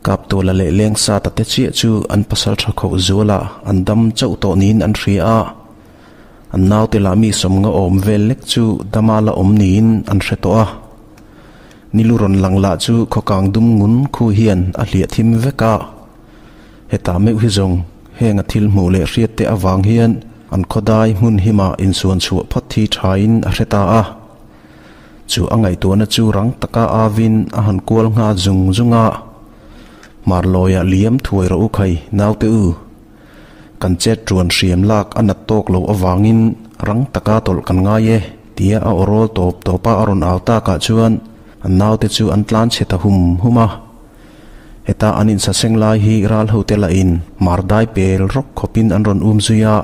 Kaptuala leh Lengsata te chiah chu an pasaltha khoh zuala an dam chauh tawh niin an hria a, an naute lah mi sawmnga awm vel lek chu dama la awm niin an hre tawh a. Nilu rawn lang lah chu khawkang dum ngun khu hian a hliah thim vek a. Hetah meuh hi zawng heng a thil hmuh leh hriat te avang hian an khawdai hmun himah insuan chhuah phawt hi thain a hre ta a. Chu a ngaihtuahna chu rang taka avin a han kual nghal zung zung a, Hmarlawiah liam thuai rawh u khai, naute u. Kan chet ṭuan hriam lak a nat tawk loh avangin rang taka tawlh kan ngai e, tia a awrawl tawp tawpa a rawn au takah chuan an naute chu an tlan chhe ta hum hum a. Heta an insaseng lai hi ral hote lahin hmar dai pel rawk khawpin an rawn um zui a.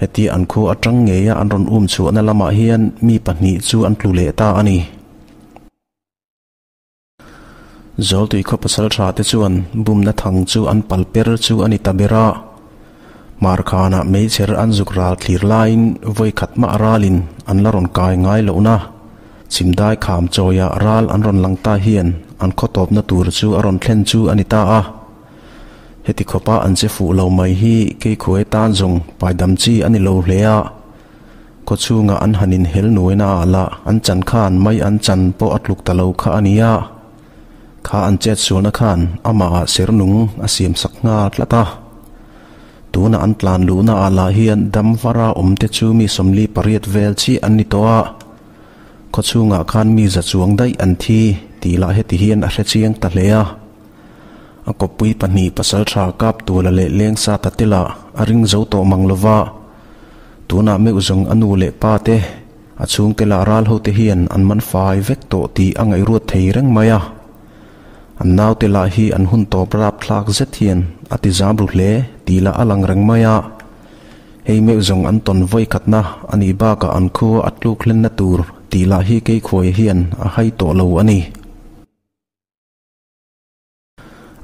Heti an khua atang ngeia an rawn um chhuahna lamah hian mi pahnih chu an tlu leh ta a ni. Zawltui khaw pasal tha te chuan bumna thang chu an pal per chu a ni ta ber a. Hmarkhanah meichher an zuk ral thlir laiin vawi khat mah ralin an la rawn kai ngai lohna chhimdai kham chawiah ral an rawn lang ta hian an khaw tawpna tur chu a rawn thlen chu a ni ta a. Heti khawpa an che fuh lo mai hi Keikhuai tan zawng paidam chi a ni lo hle a, khawchhunga an han inhel nuaina ah lah an chan khan mai an chan pawh a tluk ta lo kha a nia. Kha an chet sualna khan amahah ser nung a siam sak nghal tlat a. Tuna an tlan luhna ah lah hian dam vara awm te chu mi 48 vel chiah an ni tawh a, khawchhungah khan mi za chuang daih an thi tih lah heti hian a hre chiang ta hle a. A kawppui pahnih pasaltha Kaptuala leh Lengsata te lah a ring zo tawh mang lo va, tunah meuh zawng a nu leh pa te, a chhungte lah ral hote hian an man fai vek tawh tih a ngaihruat thei reng mai a. An naute lah hi an hun tawp rapthlak zet hian a ti zam ru hle tih lah a lang reng mai a. Hei meuh zawng an tawn vawi khatna a nih bakah an khua a tluk hlenna tur tih lah hi Keikhuaia hian a hai tawh lo a ni.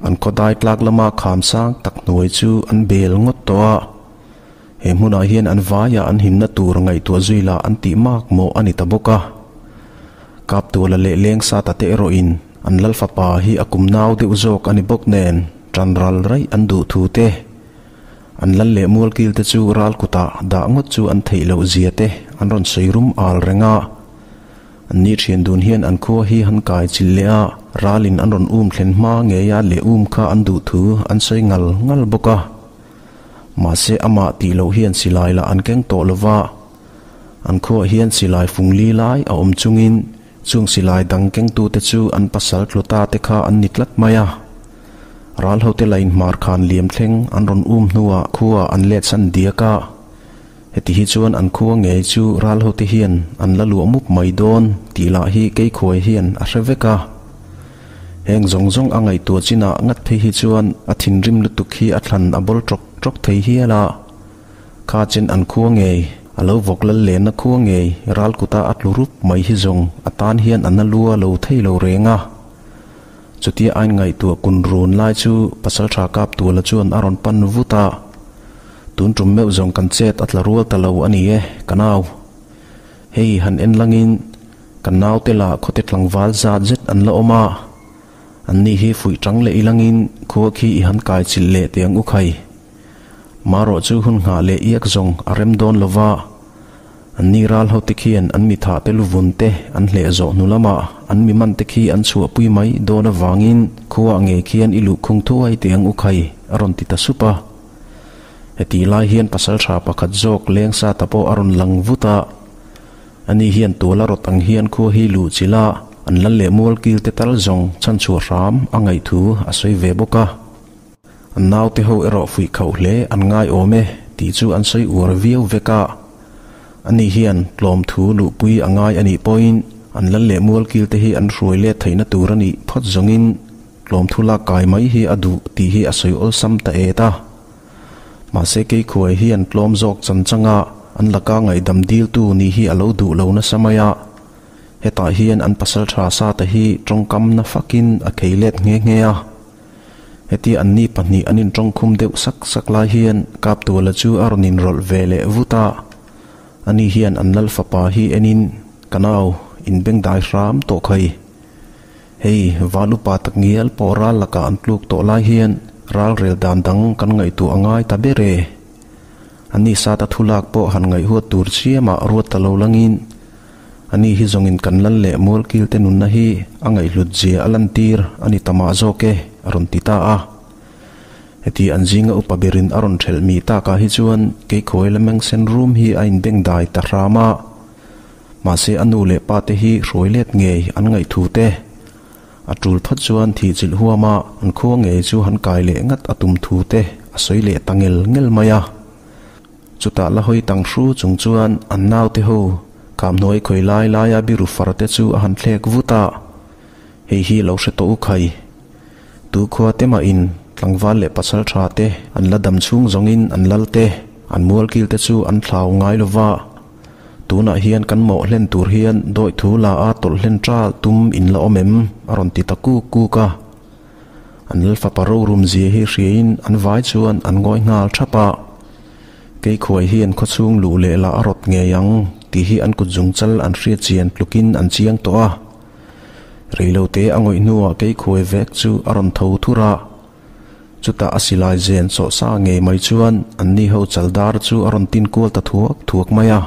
An khawdai tlak lama kham sang tak hnuai chu an bel ngawt tawh a, he hmunah hian an vaiah an himna tur ngaihtuah zui lah an tih mak mawh a ni ta bawk a. Kaptuala leh Lengsata te erawhin an Lalfapa hi a kum nau deuh zawk a ni bawk nen tan ral raih an duh thu te, an lal leh mualkil te chu ral kutah dah ngawt chu an theih loh zia te an rawn sawi rum al reng a. An ni thian dun hian an khua hi han kai chilh leh a, ralin an rawn um thlen hma ngei a leh um kha an duh thu an sawi ngal ngal bawk a. Mahse amah tih loh hian silai lah an keng tawh lo va, an khuaah hian silai fung li lai a awm chungin chung silai dang kengtute chu an pasal tlu ta te kha an ni tlat mai a. Ral hote lain hmar khan liam thleng an rawn um hnuah khuaah an let san diak a. Heti hi chuan an khua ngei chu ral hote hian an la luah mup mai dawn tih lah hi Keikhuai hian a hre vek a. Heng zawng zawng a ngaihtuah chinah ngat phei hi chuan a thinrim lutuk hi a thlan a bawl ṭawk ṭawk thei hial a. Kha chen an khua ngei, a lo vawk lal lenna khua ngei ral kuta a tlu rup mai hi zawng a tan hian a na lua lo thei lo reng a. Chutia a inngaihtuah kun run lai chu Pasalṭha Kaptuala chuan a rawn pan vut a. Tun tum meuh zawng kan chet a tla rual ta lo a ni e, ka nau. Hei han en langin kan naute lah khawte tlangval zat zet an la awm a, an ni hi fuih tang leh ilangin khua khi i han kai chilh leh teh ang u khai. Marawh chu hun nghah leh iak zawng a rem dawn lo va, an ni ral hote khian an mi thah te luvun te an hleh zawh hnu lamah an mi man te khi an chhuahpui mai dawn avangin khuaah ngei khian i luhkhung thuai teh ang u khai, a rawn ti ta sup a. Hetih lai hian pasaltha pakhat zawk leng sa ta pawh a rawn lang vut a, ani hian tuala rawt ang hian khua hi luh chilh a, an lal leh mual kil te tal zawng chhanchhuah hram a ngaih thu a sawi ve bawk a. An naute ho erawh fuih khauh hle an ngai awm e tih chu an sawi uar viau vek a, ani hian tlawm thu luhpui a ngai a nih pawhin an lal leh mual kil te hi an hruai let theihna tur a nih phawt zawngin Tlawmthu lak kai mai hi a duh tih hi a sawi awlsam ta et a. Mahse Keikhuai hi an tlawm zawk chan chang a, an laka ngaihdam diltu nih hi a lo duh lo nasa mai a. Hetah hian an pasaltha sa te hi tawngkam na fakin a khei let nghe nghe a. Hetia anni pahnih an intawngkhum deuh sak sak lai hian Kaptuala chu a rawn inrawlh ve leh vut a. Ani hian an lal fapa hi enin, Ka nau, inbengdai hram tawh khai. Hei, val upa tak ngial pawh ral lakah an tluk tawh lai hian ral rel dan dang kan ngaihtuah a ngai ta ber e. Ani sata thu lak pawh han ngaihhuat tur chiamah ruat ta lo langin, ani hi zawngin kan lal leh mualkil te nunna hi a ngaihhlut zia a lantir a ni ta mah zawk e, a rawn ti ta a. Heti an zinga upa berin a rawn ṭhelh mi takah hi chuan keikhawi la meng sen rum hi a inbengdai ta hram a. Mahse a nu leh pa te hi hruai let ngei an ngaihthu te. A tul phawt chuan thih chilh huama an khua ngei chu han kai leh ngat a tum thu te a sawi leh ta ngel ngel mai a. Chutah la hawi tang hru chung chuan an naute ho kamhnuai khawi lai laia biru far te chu a han thlek vut a, Hei hi lo hre tawh u khai. Tu khua te mahin tlangval leh pasal tha te an la dam chhung zawngin an lal te, an mualkil te chu an thlau ngai lova. Tunah hian kan mawh hlen tur hian dawi thu la a tawlh hlen ṭal tum in la awm em? a rawn ti ta kuk kuk a. An Lalfapa rorum zia hi hriain an vai chuan an ngawi nghal ṭhap a. Keikhuai hian khawchhung luh leh lah a rawt ngei ang tih hi an kut zungchal an hriat chian tlukin an chiang tawh a. Reilote a ngawih hnuah Keikhuai vek chu a rawn tho thur a. Chutah a silai zen sawh sa ngei mai chuan anni ho chaldar chu a rawn tin kual ta thuak thuak mai a.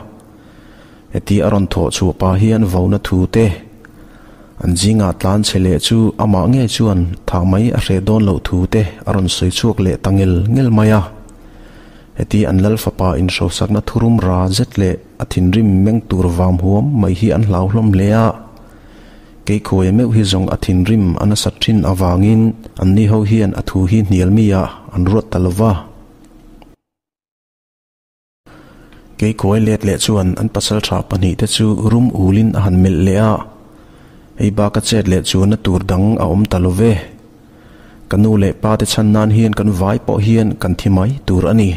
Heti a rawn thawh chhuah pah hian vona thu te an zingah tlan chhe leh chu amah ngei chuan thah mai a hreh dawn loh thu te a rawn sawi chhuak leh ta ngel ngel mai a. Heti an lal fapa inhrosakna thurum ra zet leh a thinrim meng tur vam huam mai hi an hlau hlawm hle a. Keikhuaia meuh hi zawng a thinrim a nasat thin avangin anni ho hian a thu hi hnial mi ah an ruat ta lo va. Keikhuai let leh chuan an pasal tha pahnihte chu rum ulin a han melh leh a, Hei bak a chet leh chuanna tur dang a awm ta lo ve. Ka nu leh pa te chhan nan hian kan vai pawh hian kan thi mai tur a ni.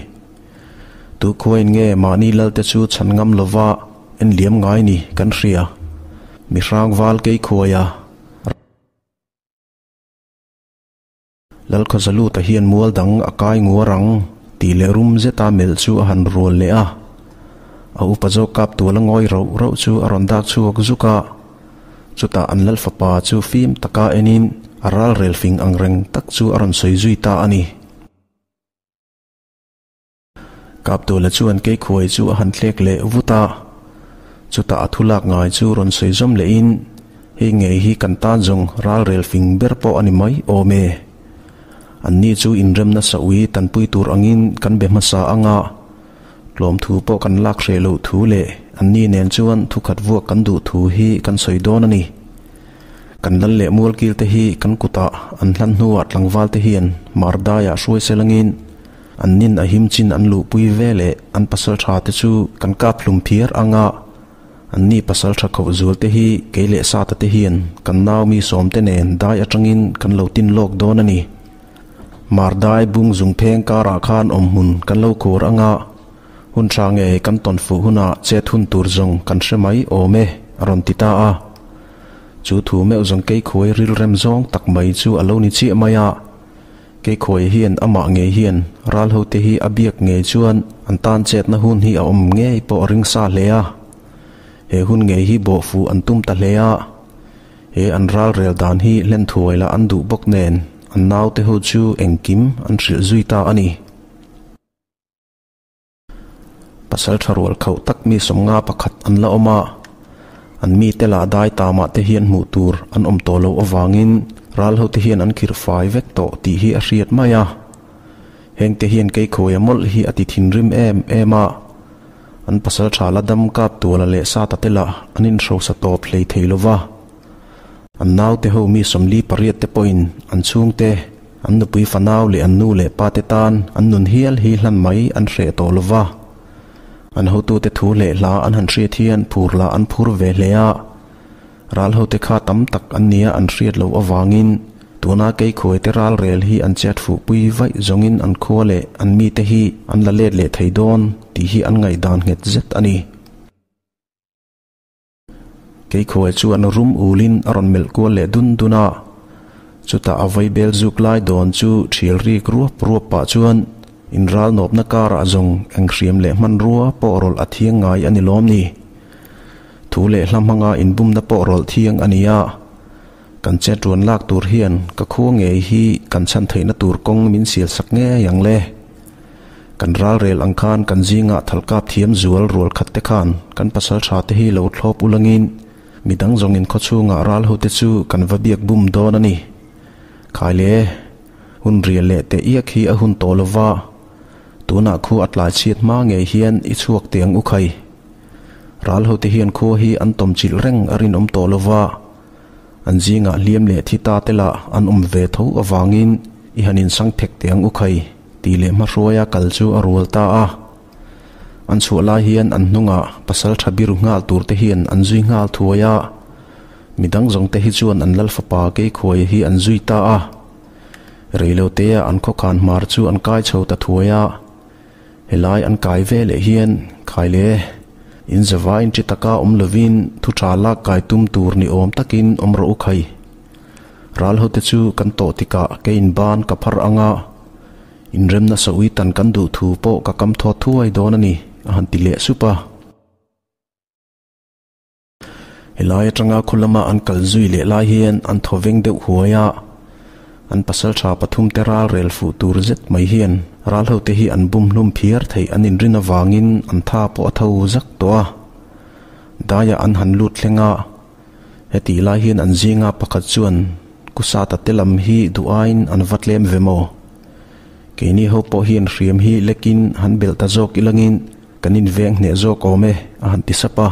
Tu khuain nge mahni lalte chu chhan ngam lova en liam ngai ni kan hria. Mi hrangval Keikhuaia, Lalkhawzaluta hian mual dang a kai nguar ang tih leh rum zeta melh chu a han rual leh a. A upa zawk kap tual a ngawi rauh rauh chu a rawn dak chhuak zuk a. Chutah an lal fapa chu fim taka enin a ralrel fing angreng tak chu a rawn sawi zui ta a ni. Kaptuala chuan Keikhuai chu a han thlek leh vut a, chutah a thu lak ngai chu rawn sawi zawm lehin, Hei ngei hi kan tan zawng ralrel fing ber pawh a ni mai awm e. Anni chu inremna saui tanpui tur angin kan be hmasa ang a, tlawm thu pawh kan lak hreh loh thu leh anni nen chuan thukhat vuak kan duh thu hi kan sawi dawn a ni. Kan lal leh mualkil te hi kan kutah an hlan hnuah tlangval te hian Mardaiah hruai selangin, An nin a him chin an luhpui ve leh an pasal tha te chu kan kap hlum phiar ang a, an ni pasal tha khoh zual te hi kei leh Sata te hian kan nau mi sawm te nen dai atangin kan lo tin lawk dawn a ni. Mar dai bung zung pheng karah khan awm hmun kan lo khur ang a, hun tha nge kan tawn fuh hunah chet hun tur zawng kan hre mai awm e, a rawn ti ta a. Chu thu meuh zawng keikhuai rilrem zawng tak mai chu a lo ni chiah mai a. Keikhuai hian amah ngei hian ral hote hi a biak ngei chuan an tan chetna hun hi a awm ngei pawh a ring sa hle a. He hun ngei hi bawhfuh an tum ta hle a. He an ral rel dan hi hlen thuai lah an duh bawk nen an naute ho chu engkim an hrilh zui ta a ni. Pasal tha rual khauh tak mi sawmnga pakhat an la awm a, an mite lah dai tamah te hian hmuh tur an awm tawh loh avangin ral hote hian an khirh fai vek tawh tih hi a hriat mai a. Hengte hian Keikhuaia mawlh hi a ti thinrim em em a, an pasal tha la dam kap tuala leh sata te lah an inhrosa tawp hlei thei lo va. An naute ho mi 48 te pawhin an chhungte, an nupui fanau leh an nu leh pa te tan an nun hial hi hlan mai an hreh tawh lo va. An hotute thu leh hla an han hriat hian phur lah an phur ve hle a. Ral hote kha tam tak an nia an hriat loh avangin tuna Keikhuaite ral rel hi an chet fuhpui vaih zawngin an khua leh an mite hi an la let leh thei dawn tih hi an ngaihdan nghet zet a ni. Keikhuai chu an rum ulin a rawn melh kual leh dun dun a, chutah a vaibel zuk lai dawn chu thial rik ruap ruap pah chuan inral nawpna karah zawng eng hriam leh hmanrua pawh rawlh a thiang ngai a ni lawm ni? Thu leh hla hmanga inbumna pawh rawlh thiang a ni a. Kan chet ruan lak tur hian ka khua ngei hi kan chhan theihna tur kawng min sial sak ngei ang le. Kan ral rel ang khan kan zinga thalkap thiam zual rual khat te khan kan pasal tha te hi lo thlawp ulangin midang zawngin khawchhunga ral ho te chu kan va biak bum dawn a ni. Khai le, hun rial leh teh iak hi a hun tawh lova, tunah khu a tlai chhiat hma ngei hian i chhuak teh ang u khai. Ral ho te hian khua hi an tawm chilh reng a rinawm tawh lova, an zingah hliam leh thi ta te lah an awm ve tho avangin i han insang thek teh ang u khai tih leh hmahruaia kal chu a rual ta a. An chhuah lai hian an hnungah pasal tha biru nghal tur te hian an zui nghal thuai a, midang zawng te hi chuan an lal fapa Keikhuaia hi an zui ta a. Reilotea an khawkhan hmar chu an kai chho ta thuai a. Helai an kai ve leh hian khai le, in zavain chi taka awm lovin thu tha lak kai tum tur ni awm takin awm rawh u khai. Ral hote chu kan tawh tikah kei in ban ka phar anga inremna sawi tan kan duh thu pawh ka kam thawt thuai dawn a ni, a han ti leh sup a. Helai atanga khaw lama an kal zui leh lai hian an thaw veng deuh huai a, an pasaltha pathum te ral rel fuh tur zet mai hian ral ho te hi an bum hlum phiar theih an inrin avangin an tha pawh a tho zak tawh a. Daiah an han lut thleng a, hetih lai hian an zinga pakhat chuan Kusata te lam hi duh aiin an va tlem ve maw? Keini ho pawh hian hriam hi lekin han belh ta zawk ilangin Kan inveng hneh zawk awm e, a han ti sap a.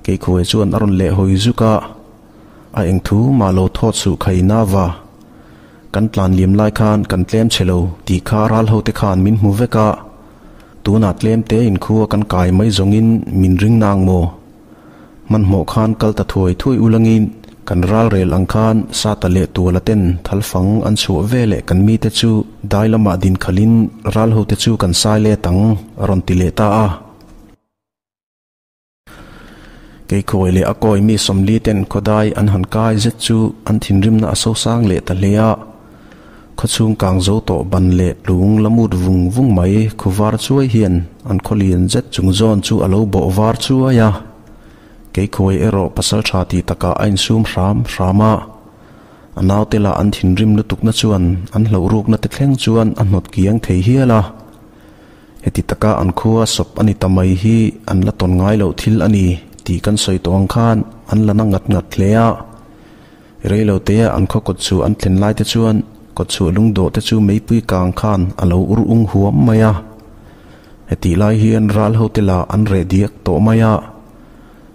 Keikhuai chuan a rawn leh hawi zuk a, A eng thu mah lo thawt suh khai Nava. Kan tlan liam lai khan kan tlem che lo tih kha ral hote khan min hmu vek a, tunah tlem te inkhua kan kai mai zawngin min ring nang maw? Hmanhmawh khan kal ta thuai thuai ulangin kan ral rel ang khan Sata leh Tuala ten thalfang an chhuah ve leh kan mite chu dai lamah din khalhin ral hote chu kan sai let ang a rawn ti leh ta a. Keikhawi leh a kawi mi sawmli ten khawdai an han kai zet chu an thinrimna a sosang leh ta hle a. Khawchhung kang zo tawh ban leh tlung la mut vung vung mai khu var chuai hian an khaw lian zet chung zawn chu a lo bawh var chuai a. Keikhuai erawh pasal tha tih takah a insum hram hram a. A naute lah an thinrim lutukna chuan an hlauh rukna te thleng chuan a hnawt kiang thei hial a. Heti taka an khua sawp a ni ta mai hi an la tawn ngai loh thil a ni tih kan sawi tawh ang khan an la na ngat ngat hle a. Reilotea an khaw kawt chu an thlen lai te chuan kawt chhuah lungdawh te chu meipui kang khan a lo ur ung huam mai a. Hetih lai hian ral hote lah an reh diak tawh mai a.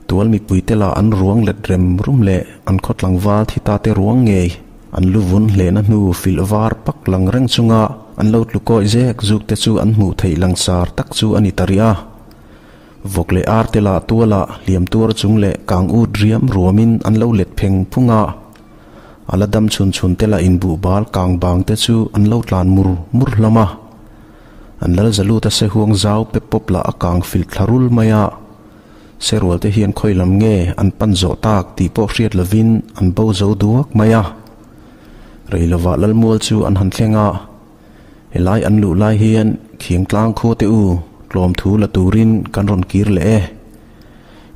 Tual mipui te lah an ruang let rem rum leh an khaw tlangval thi ta te ruang ngei an lu vun hlehna hnu filh var pak lang reng chunga an lo tlu kawih zek zuk te chu an hmuh theih langsar tak chu a ni ta rih a. Vawk leh ar te lah tualah hliam tuar chung leh kang ut riam ruamin an lo let pheng phung a. A la dam chhun chhun te lah inbuh bal kang bang te chu an lo tlan mur mur hlawm a. An lal za lut a se huang zau pep pawp lah a kang filh thla rul mai a. Serual te hian khawi lam nge an pan zawh tak tih pawh hriat lovin an bo zo duak mai a. Rei lovah Lalmual chu an han thleng a. Helai an luh lai hian khiang tlang khua te u tlawm thu la turin kan rawn kir leh e.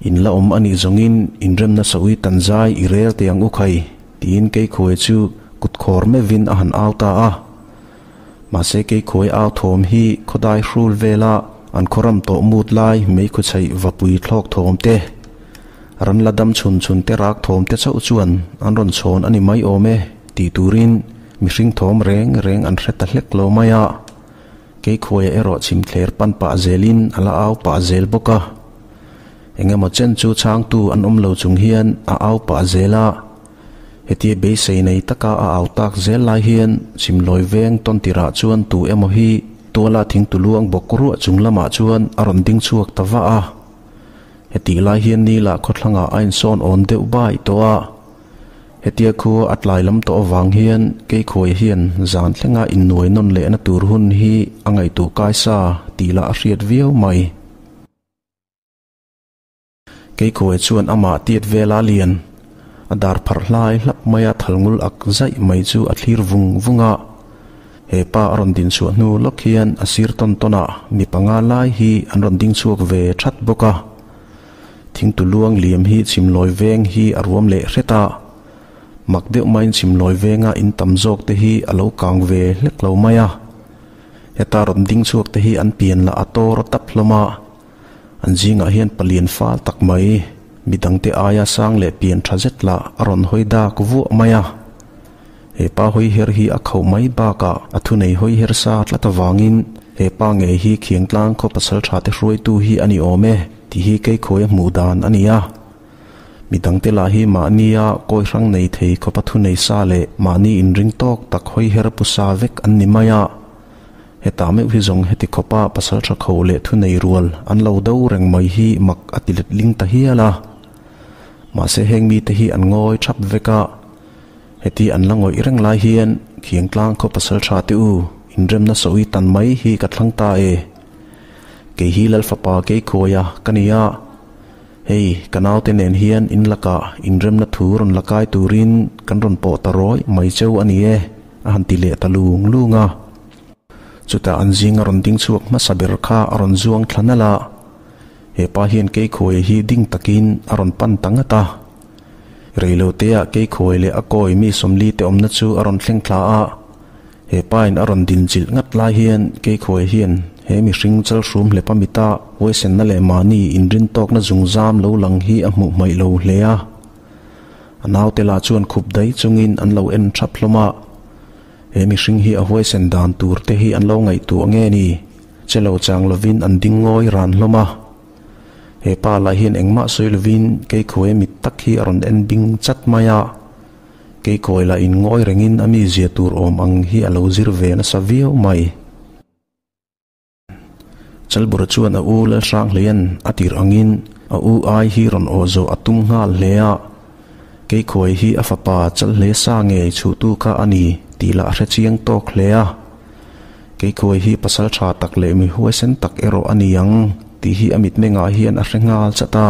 In la awm a nih zawngin inremna sawi tan zai i rel teh ang u khai tiin Keikhuai chu kut khawr meuhin a han au ta a. Mahse Keikhuai au thawm hi khawdai hrul vela an khawram tawh mut lai meikhuchheih vapui thlawk thawm te, ran la dam chhun chhun te rak thawm te chauh chuan an rawn chhawn a ni mai awm e tih turin Mihring thawm reng reng an hre ta hlek lo mai a, Keikhuaia erawh chhimthler pan pah zelin a la au pah zel bawk a. Engemaw chen chu chhangtu an awm lo chung hian a au pah zel a, hetia beisei nei taka a au tak zel lai hian chhimlawi veng tawn tirah chuan tu emaw hi tuala thingtuluang bawk ruah chung lamah chuan a rawn ding chhuak ta vah a. Hetih lai hian Nila khawthlangah a insawn awn deuh bai tawh a. Hetia khua a tlai lam tawh avang hian Keikhuai hian zan thlenga innuai nawn lehna tur hun hi a ngaihtuah kai sa tih lah a hriat viau mai. Keikhuai chuan amah tiat vela lian a dar pharh hlai hlap maia thalngul ak zaih mai chu a thlir vung vung a. He pa a rawn din chhuah hnu lawk hian a sir tawn tawnah mi panga lai hi an rawn ding chhuak ve that bawk a. Thingtu luang liam hi chhimlawi veng hi a ruam leh hret a. Mak deuh maiin chhimlawi venga in tam zawk te hi a lo kang ve hlek lo mai a. Heta rawn ding chhuak te hi an pian lah a tawr a tap hlawm a. An zingah hian palian fal tak mai, midangte aia sang leh pian tha zet lah a rawn hawi dak vuah mai a. He pa hawi her hi a khauh mai bakah a thunei hawi her sa tlat avangin he pa ngei hi Khiangtlang khaw pasal tha te hruaitu hi a ni awm e tih hi Keikhawi a hmuh dan a ni a. Midangte lah hi mahnia kawi hrang nei thei khawpa thunei sa leh mahni inring tawk tak hawi her pu sa vek an ni mai a. Hetah meuh hi zawng heti khawpa pasal tha kho leh thunei rual an lo do reng mai hi mak a ti letling ta hial a. Mahse heng mite hi an ngawi thap vek a. Heti an la ngawih reng lai hian Khiangtlang khaw pasal tha te u, inremna sawi tan mai hi ka thlang ta e. Kei hi Lal Fapa Keikhuaia ka ni a. Hei, ka naute nen hian in lakah inremna thu rawn la kai turin kan rawn pawh ta rawih mai cheu a ni e, a han ti leh ta lung lung a. Chutah an zinga rawn ding chhuak hmasa ber kha a rawn zuang thla nalh a. He pa hian Keikhuaia hi ding takin a rawn pan ta ngat a. Reiloteah Keikhuai leh a kawi mi sawmli te awmna chu a rawn thleng thla a. He pain a rawn din chilh ngat lai hian Keikhuai hian he mihring chalhrum hlepa mita huaisenna leh mahni inrin tawkna zungzam lo lang hi a hmuh hmaih lo hle a. A naute lah chuan khup dai chungin an lo en thap hlawm a. He mihring hi a huaisen dan tur te hi an lo ngaihtuah nge ni? Che lo chang lovin an ding ngawi ran hlawm a. He pa lah hian engmah sawi lovin Keikhuai mit tak hi a rawn en bing chat mai a. Keikawi lah in ngawi rengin a mi zia tur awm ang hi a lo zir ve nasa viau mai. Chalbura chuan a u Lalhranghleian a tir angin a u ai hi rawn aw zawh a tum nghal hle a. Keikhawi hi a fapa Chalhle sa ngei chhuhtu kha a ni tih lah a hre chiang tawk hle a. Keikhawi hi pasal tha tak leh mi huaisen tak erawh a ni ang tih hi a mitmengah hian a hre nghal chat a.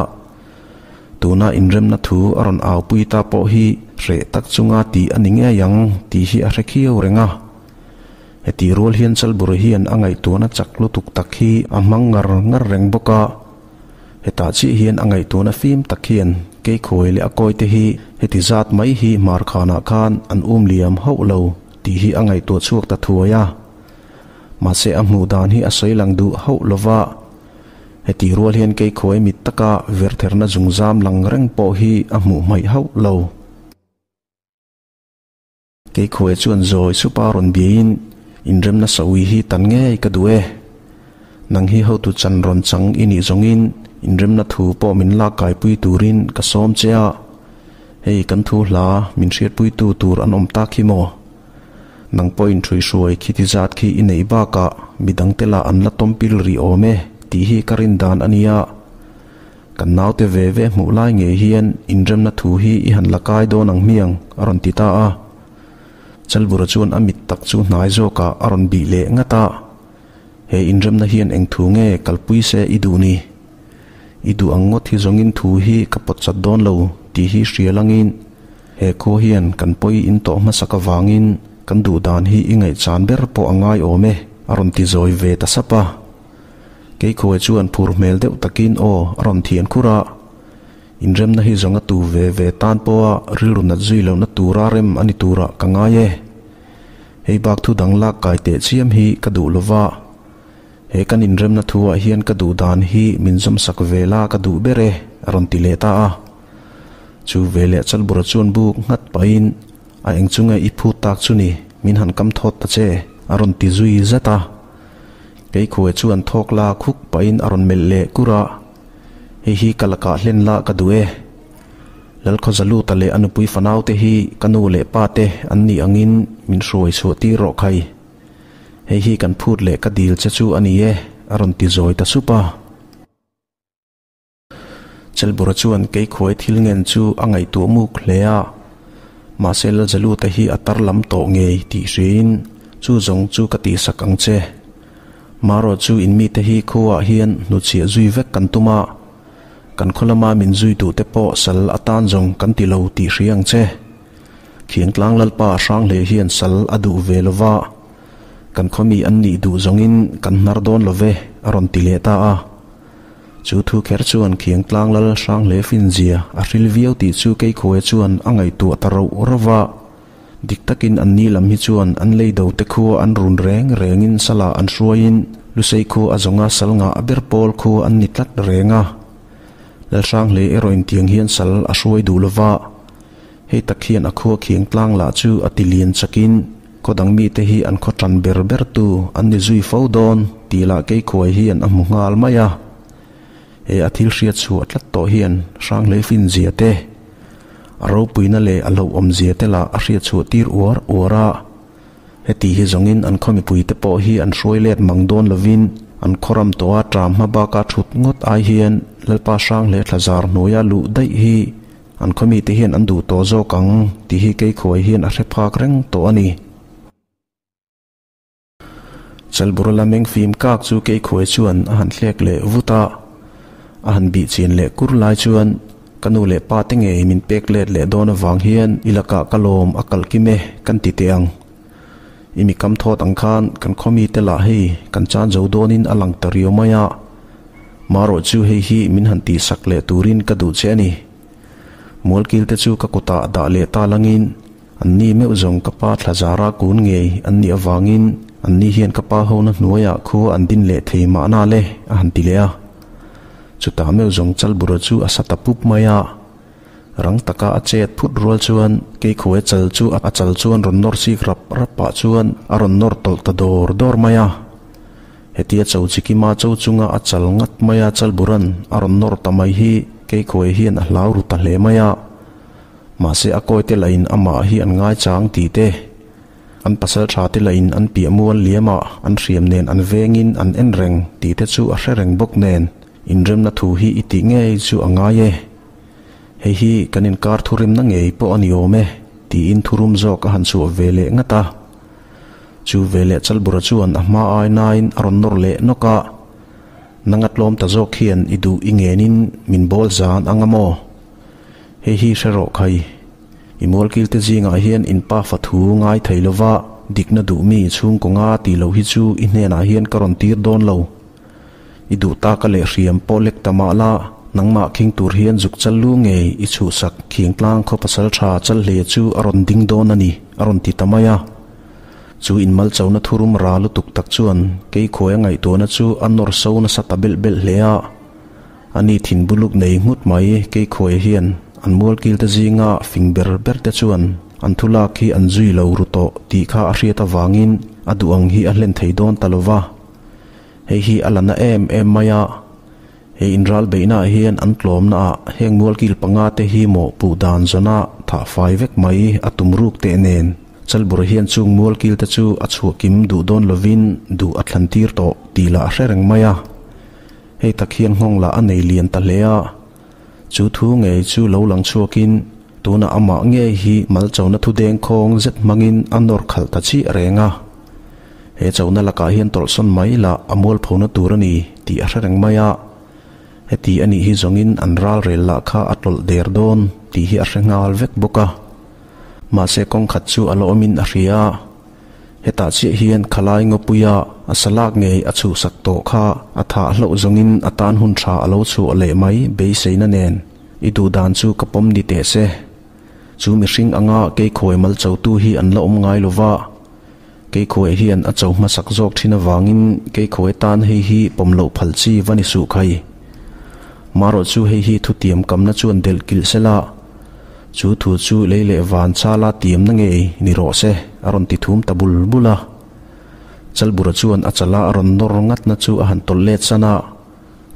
Tuna inremna thu a rawn aupui ta pawh hi hreh tak chunga tih a ni ngei ang tih hi a hre khiau reng a. Hetih rual hian Chalburi hian a ngaihtuahna chak lutuk tak hi a hmang ngar ngar reng bawk a. Hetah chiah hian a ngaihtuahna fim tak hian Keikhawi leh a kawite hi heti zat mai hi hmarkhanah khan an um liam hauh lo tih hi a ngaihtuah chhuak ta thuai a. Mahse a hmuh dan hi a sawi lang duh hauh lova. Heti rual hian Keikhuai mit taka vertherna zungzam lang reng pawh hi a hmuh hmaih hauh lo. Keikhuai chuan zawi supa rawn biain, Inremna sawi hi tan ngei ka duh e. Nang hi hotu chan rawn chang i nih zawngin inremna thu pawh min lak kaipui turin ka sawm che a. Hei kan thu hla min hriatpuitu tur an awm tak hi maw? Nang pawhin ṭhuihruai khiti zat khi i neih bakah midangte lah an la tawmpil rih awm e tih hi ka rin dan a nia. Kan naute ve ve hmuh lai ngei hian inremna thu hi i han la kai dawn ang hmiang a rawn ti ta a. Chalbura chuan a mit tak chu hnai zawkah a rawn bih leh ngat a. He inremna hian eng thu nge kalpui se i duh ni? I duh ang ngawt hi zawngin thu hi ka pawt chat dawn lo tih hi hria langin He khua hian kan pawi in tawh hmasak avangin kan duh dan hi i ngaihchan ber pawh a ngai awm e, a rawn ti zawi ve ta sap a. Keikhuai chuan phur hmel deuh takin aw a rawn thian khur a. Inremna hi zawng a tu ve ve tan pawha rilru nat zui lohna tura rem a ni turah ka ngai e. Hei bak thu dang lak kai teh chiam hi ka duh lova. He kan inremna thuah hian ka duh dan hi min zawmsak ve la ka duh ber e, a rawn ti leh ta a. Chu veleh Chalbura chuan buk nghat pahin, A eng chu nge i phut tak chu ni, min han kam thawt ta che, a rawn ti zui zat a. Keikhuai chuan thawk la khuk pahin a rawn melh leh kur a, Hei hi ka lakah hlen la ka duh e. Lalkhawzaluta leh a nupui fanaute hi ka nu leh pa te an nih angin min hruai chhuah tir rawh khai. Hei hi kan phut leh ka dil che chu a ni e, a rawn ti zawi ta sup a. Chelbura chuan Keikhuai thil ngen chu a ngaihtuah muk hle a, mahse Lalzaluta hi a tar lam tawh ngei tih hriin chu zawng chu ka tihsak ang che. Marawh chu in mite hi khuaah hian hnuchhiah zui vek kan tum a, kan khaw lama min zui duh te pawh sal atan zawng kan ti lo tih hria ang che. Khiangtlang Lalpa Hrangleh hian sal a duh ve lova, kan khaw mi an nih duh zawngin kan hnar dawn lo ve, a rawn ti leh ta a. Chu thu kher chuan khiang tlang lal hrang hle fin zia a hril viau tih chu Keikhuaia chuan a ngaihtuah ta rauh rauh va. Dik takin an ni lam hi chuan an lei do te khua an run reng rengin sala an hruaiin Lusei khua a zawnga sal ngah ber pawl khua an ni tlat reng a. Lalhranghlei erawh intiang hian sal a hruai duh lova, hei tak hian a khua khiang tlang lah chu a ti lian chakin khaw dang mite hi an khaw tan ber ber tu an ni zui fo dawn tih lah Keikhuai hian a hmu nghal mai a. He a thil hriat chhuah tlat tawh hian Hranghlei fin zia te, a ropuina leh a hlauhawm zia te lah a hriat chhuah tir uar uar a. Heti hi zawngin an khaw mipuite pawh hi an hruai let mang dawn lovin an khaw ram tawha ṭam hma baka ṭhut ngawt ai hian Lalpa Hranghlei thlazar hnuaia luh daih hi an khaw mite hian an duh tawh zawk ang tih hi Keikhuai hian a hre phak reng tawh a ni. Chalbura la meng fim kak chu Keikhuai chuan a han thlek leh vut a, a han bih chin leh kur lai chuan ka nu leh pa te ngei min pek let leh dawn avang hian i lakah ka lawm a kalh kim e kan ti teh ang. I mi kam thawt ang khan kan khaw mite lah hei kan chan zo dawnin a lang ta riau mai a, marawh chu hei hi min han tihsak leh turin ka duh che a ni. Mualkil te chu ka kutah dah leh ta langin An ni meuh zawng ka pa thla zara kun ngei an nih avangin an ni hian ka pa hona hnuaiah khua an din leh thei mahna le a han ti leh a. Chutah meuh zawng Chalbura chu a sa ta pup mai a. Rang taka a chet phut rual chuan Keikhuai chal chu a chal chuan rawn nawr sik rap rap pah chuan a rawn nawr tawlh ta dawr dawr mai a. Hetia cho chikima cho chunga a chal ngat mai a Chalburan a rawn nawr ta mai hi Keikhuai hian a hlau ru ta hle mai a. Mahse a kawi te lahin amah hi an ngaichang tih te, an pasal tha te lahin an piah mual liamah an hriam nen an vengin an en reng tih te chu a hre reng bawk nen inremna thu hi i tih ngei chu a ngai e. Hei hi kan inkar thuremna ngei pawh a ni awm e tiin thurum zawk a han chhuah ve leh ngat a. Chu veleh Chalbura chuan a hma ai nain a rawn nawr leh nawk a, Nanga tlawm ta zawk hian i duh i ngenin min bawl zan anga maw? Hei hi hre rawh khai. I mualkilte zingah hian in pa fa thu ngai thei lova dikna duh mi chhungkaw nga tih loh hi chu i hnenah hian ka rawn tir dawn lo. I duh taka leh hriam pawh lek ta mah la, nangmah khing tur hian zuk chal lu ngei i chhuhsak khingtlang khaw pasal tha chal hle chu a rawn ding dawn a ni, a rawn ti ta mai a. Chu inmal chona thurum ra lutuk tak chuan Keikhuaia ngaihtuahna chu a nawr so nasa ta belh belh hle a. A ni thin buluk nei nghut mai Keikhuai hian an mualkilte zinga fing ber ber te chuan an thulak hi an zui lo ru tawh tih kha a hriat avangin a duh ang hi a hlen thei dawn ta lo va. Hei hi a la na em em mai a. He inral beihnaah hian an tlawmnaah heng mualkil panga te hi mawh puh dan zawna thah fai vek mai a tum ruk teh nen Chalbura hian chung mualkil te chu a chhuah kim duh dawn lovin duh a thlan tir tawh tih lah a hre reng mai a. Hei tak hian nghawng lah a nei lian ta hle a, chu thu ngei chu lo lang chhuakin tunah amah ngei hi mal chona thu deng khawng zet hmangin a nawr khalh ta chiah reng a. He chona lakah hian tawlhsawn mai lah a mualphona tur a ni tih a hre reng mai a, heti a nih hi zawngin an ralrel lah kha a tlawlh der dawn tih hi a hre nghal vek bawk a. Mahse kawngkhat chu a la awmin a hria a. Hetah chiah hian khalai ngawpuia a salak ngei a chhuhsak tawh kha a thah hlauh zawngin a tan hun tha a lo chhuah leh mai beiseina nen i duh dan chu ka pawm ni teh se. Chu mihring anga Keikhuai mal chotu hi an la awm ngai lova, Keikhuai hian a cho hmasak zawk thin avangin Keikhuai tan hei hi pawm loh phal chi va ni suh khai. Marawh chu hei hi thutiam kamna chuan delh kilh sela, Chu thu chu lei leh van chala tiamna ngei ni rawh se, a rawn ti thum ta bul bul a. Chalbura chuan a chala a rawn nawr ngatna chu a han tawlh let san a,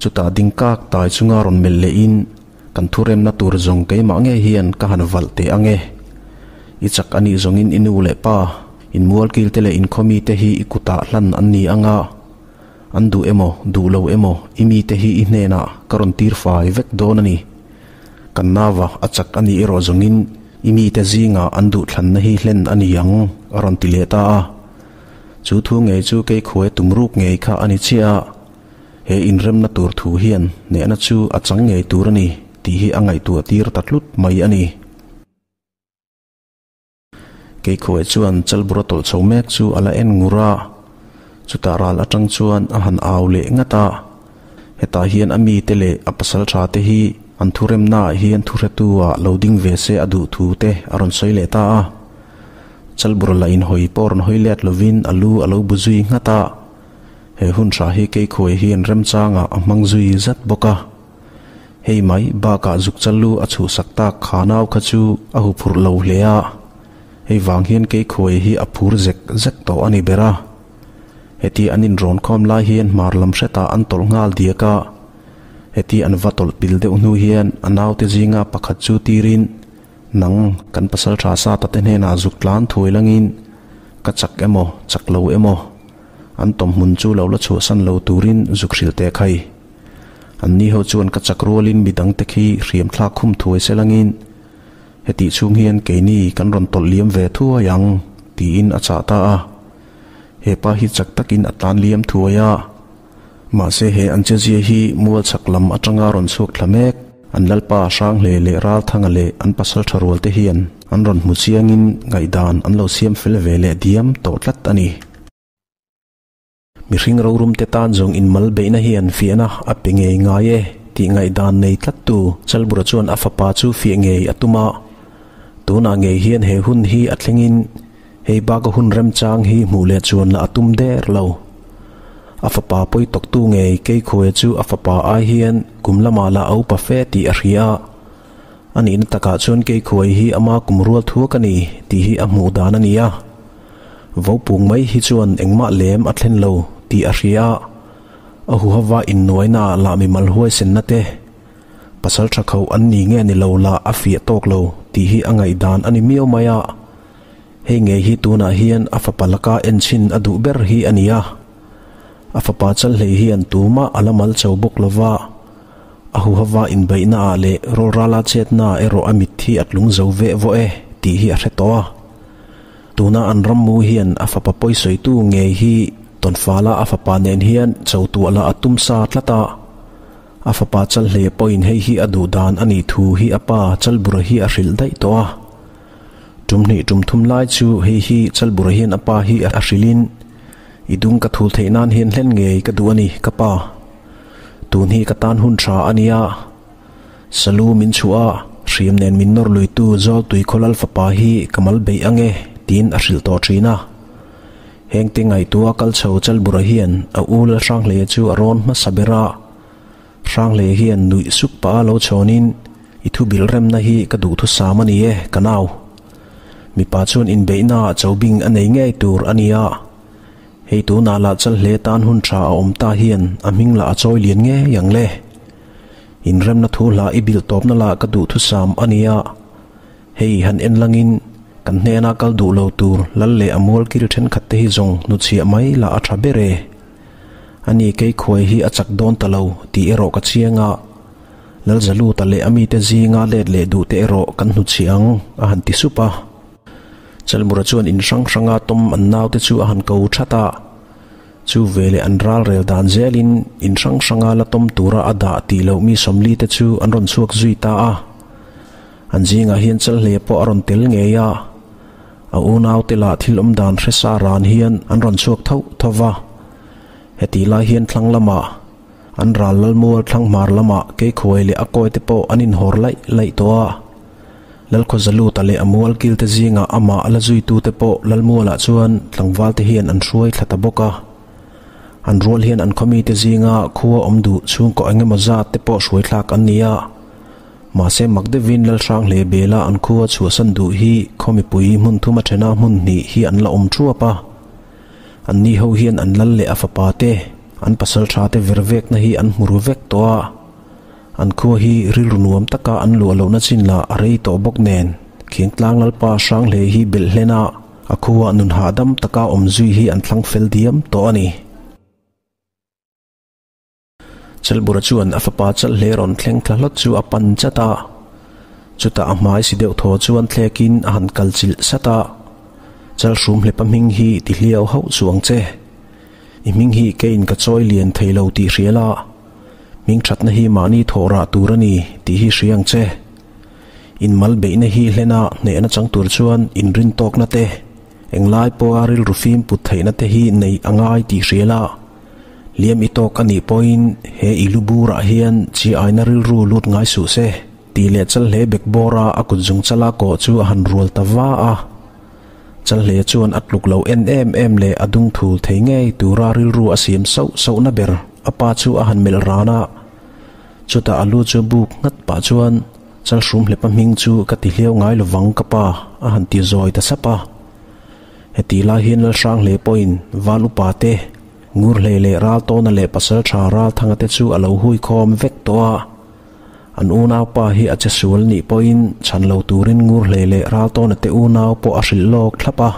chutah ding kak tai chunga rawn melh lehin, Kan thuremna tur zawng keimah ngei hian ka han valh teh ang e. I chak a nih zawngin i nu leh pa, in mualkilte leh in khawmite hi i kutah hlan an ni ang a, an duh emaw, duh lo emaw, i mite hi i hnenah ka rawn tir fai vek dawn a ni. Kan nava a chak a nih erawh zawngin i mite zingah an duhthlanna hi hlen a ni ang, a rawn ti leh ta a. Chu thu ngei chu Keikhuai tumruk ngei kha a ni chiah a, he inremna tur thu hian hnehna chu a chang ngei tur a ni tih hi a ngaihtuah tir ta tlut mai a ni. Keikhuai chuan Chalbura tawlh chho mek chu a la en ngur a, chutah ral atang chuan a han au leh ngat a. Hetah hian a mite leh a pasaltha te hi an thuremnaah hian thuhretu ah lo ding ve se a duh thu te a rawn sawi leh ta a. Chalbur la inhawi pawh rawn hawi let lovin a lu a lo bu zui nghat a. He hun hra hi Keikhuai hian remchangah a hmang zui zat bawk a. Hei mai bakah zuk chal lu a chhuhsak tak kha nau kha chu a huphurh lo hle a. Hei vang hian Keikhuai hi a phur zek zek tawh a ni ber a. Heti an inrawn khawm lai hian hmar lam hretah an tawlh nghal diak a. Heti an va tawlh pil deuh hnu hian a naute zinga pakhat chu tirin, Nang, kan pasal tha sa ta te hnenah zuk tlan thuai langin ka chak emaw, chak lo emaw, an tawmhmun chu lo la chhuahsan lo turin zuk hrilh teh khai. An ni ho chuan ka chak rualin midangte khi hriam thlak khum thuai se langin hetih chhung hian keini kan rawn tawlh liam ve thuai ang, tiin a chah ta a. He pa hi chak takin a tlan liam thuai a. Mahse he an chezia hi mual chhak lam atanga rawn chhuak thla mek. An Lalpa Hranghle leh Ralthanga leh an pasal tha rual te hian an rawn hmu chiangin ngaihdan an lo siam fel ve leh diam tawh tlat a ni. Mihring rorum te tan zawng inmal beihna hian fiahna a pe ngei ngai e tih ngaihdan nei tlattu Chalbura chuan a fapa chu fiah ngei a tum a. Tunah ngei hian he hun hi a thlengin hei baka hun remchang hi hmuh leh chuan la a tum der lo. A fapa pawi tawktu ngei Keikhuaia chu a fapa ai hian kum lamah la a upa fe tih a hria a. A nihna takah chuan Keikhuai hi ama kum rual thuak a ni tih hi a hmuh dan a ni a. Vopung mai hi chuan engmah lem a thlen lo tih a hria a. A huhava innuaina lah mimal huaisenna te, pasal tha kho an ni nge ni lo lah a fiah tawk lo tih hi a ngaihdan a ni miau mai a. Hei ngei hi tunah hian a fapa laka enchhin a duh ber hi a ni a. A fapa Chalhlei hian tumah a la mal cho bawk lo va, a huhava inbeihnaah leh rawlrala chetnaah erawh a mit hi a tlung zo veh vawh e tih hi a hre tawh a. Tuna an rammu hian a fapa pawisawitu ngei hi Tawnfala a fapa nen hian cho tuah la a tum sa tlat a. A fapa Chalhlei pawhin hei hi a duh dan a nih thu hi a pa Chalbura hi a hrilh daih tawh a. Tum hnih tum thum lai chu hei hi Chalbura hian a pa hi a hrilhin, I dung ka thul theih nan hian hlen ngei ka duh a ni, ka pa. Tun hi ka tan hun tha a nia. Salu min chhuah a, hriam nen min nawr luitu Zawltui Khawlal fapa hi ka mal beih ang e, tiin a hrilh tawh thin a. Hengte ngaihtuah kal chho Chalbura hian a u Lalhranghleia chu a rawn hmasa ber a. Hranghleia hian nuih suk pah a lo chhawnin, I thu bil remna hi ka duhthusam a ni e, ka nau. Mipa chuan inbeihnaah chobing a nei ngei tur a nia. Hei tunah lah Chalhle tan hun tha a awm ta hian a hming lah a chawi lian ngei ang le. Inremna thu hla i bilh tawpna lah ka duhthusam a nia. Hei han en langin kan hnena kal duh lo tur lal leh a mual kil thenkhat te hi zawng hnuchhiah mai lah a tha ber e. Ani kei khuai hi a chak dawn ta lo tih erawh ka chiang a. Lalzaluta leh a mite zinga let leh duhte erawh kan hnuchhiah ang, a han ti sup a. Chalmura chuan in hrang hranga tawm an naute chu a han ko that a. Chu veleh an ral rel dan zelin in hrang hranga la tawm tura a dah tih loh mi sawmli te chu an rawn chhuak zui ta a. An zingah hian Chalhle pawh a rawn tel ngei a. A unaute lah thil awm dan hre sa ran hian an rawn chhuak tho tho va. Hetih lai hian thlang lamah an ral lalmual thlang hmar lamah Keikhuai leh a kawite pawh an inhawr laih laih tawh a. Lalkhawzaluta leh a mual kilte zingah amah a la zuitute pawh Lalmualah chuan tlangvalte hian an hruai thla ta bawk a. An rual hian an khawmite zinga khua awm duh chhungkaw eng emaw zat te pawh hruai thlak an ni a. Mahse mak deuhin Lalhranghle bela an khua chhuahsan duh hi khaw mipui hmun thuma thena hmun hnih hi an la awm thuap a. Anni ho hian an lal leh a fapa te, an pasal tha te ver vekna hi an hmu ru vek tawh a. An khua hi rilru nuam taka an luah lohna chin lah a rei tawh bawk nen, Khingtlang Lalpa Hranghle hi belh hlen a, a khuaa nun hahdam taka awm zui hi an thlang fel diam tawh a ni. Chalbura chuan a fapa Chalhle rawn thleng thla hlawt chu a pan chat a, chutah a hmai si deuh thaw chuan thlekin a han kal chilh sat a, Chalhrum hlepa hming hi ti hliau hauh chuang che. I hming hi keiin ka chawi lian thei lo tih hria la, hming thatna hi mahni thawh rah tur a ni tih hi hria ang che. Inmal beihna hi hlena hnehna chang tur chuan inrin tawkna te, englai pawha rilru fim put theihna te hi neih a ngai tih hria la. Hliam i tawk a nih pawhin he i lu burah hian chi aina rilru lut ngai suh se tih leh Chalhle bekbawra a kut zung chala kawh chu a han rual ta va a. Chalhle chuan a tluk lo en em em leh a dung thul thei ngei tura rilru a siam sauh sauhna ber a pa chu a han melh ran a. Chutah a lu chu buk nghat pah chuan Chalhrum hlepa hming chu ka ti hliau ngai lovang ka pa a han ti zawi ta sap a. Heti lai hian Lalhranghle pawhin Val upa te, Ngurhlei leh Raltawna leh Pasaltha Ralthanga te chu a lo hui khawm vek tawh a. An unaupa hi a che sual nih pawhin chhan lo turin Ngurhlei leh Raltawna te unau pawh a hrilh lawk thlap a.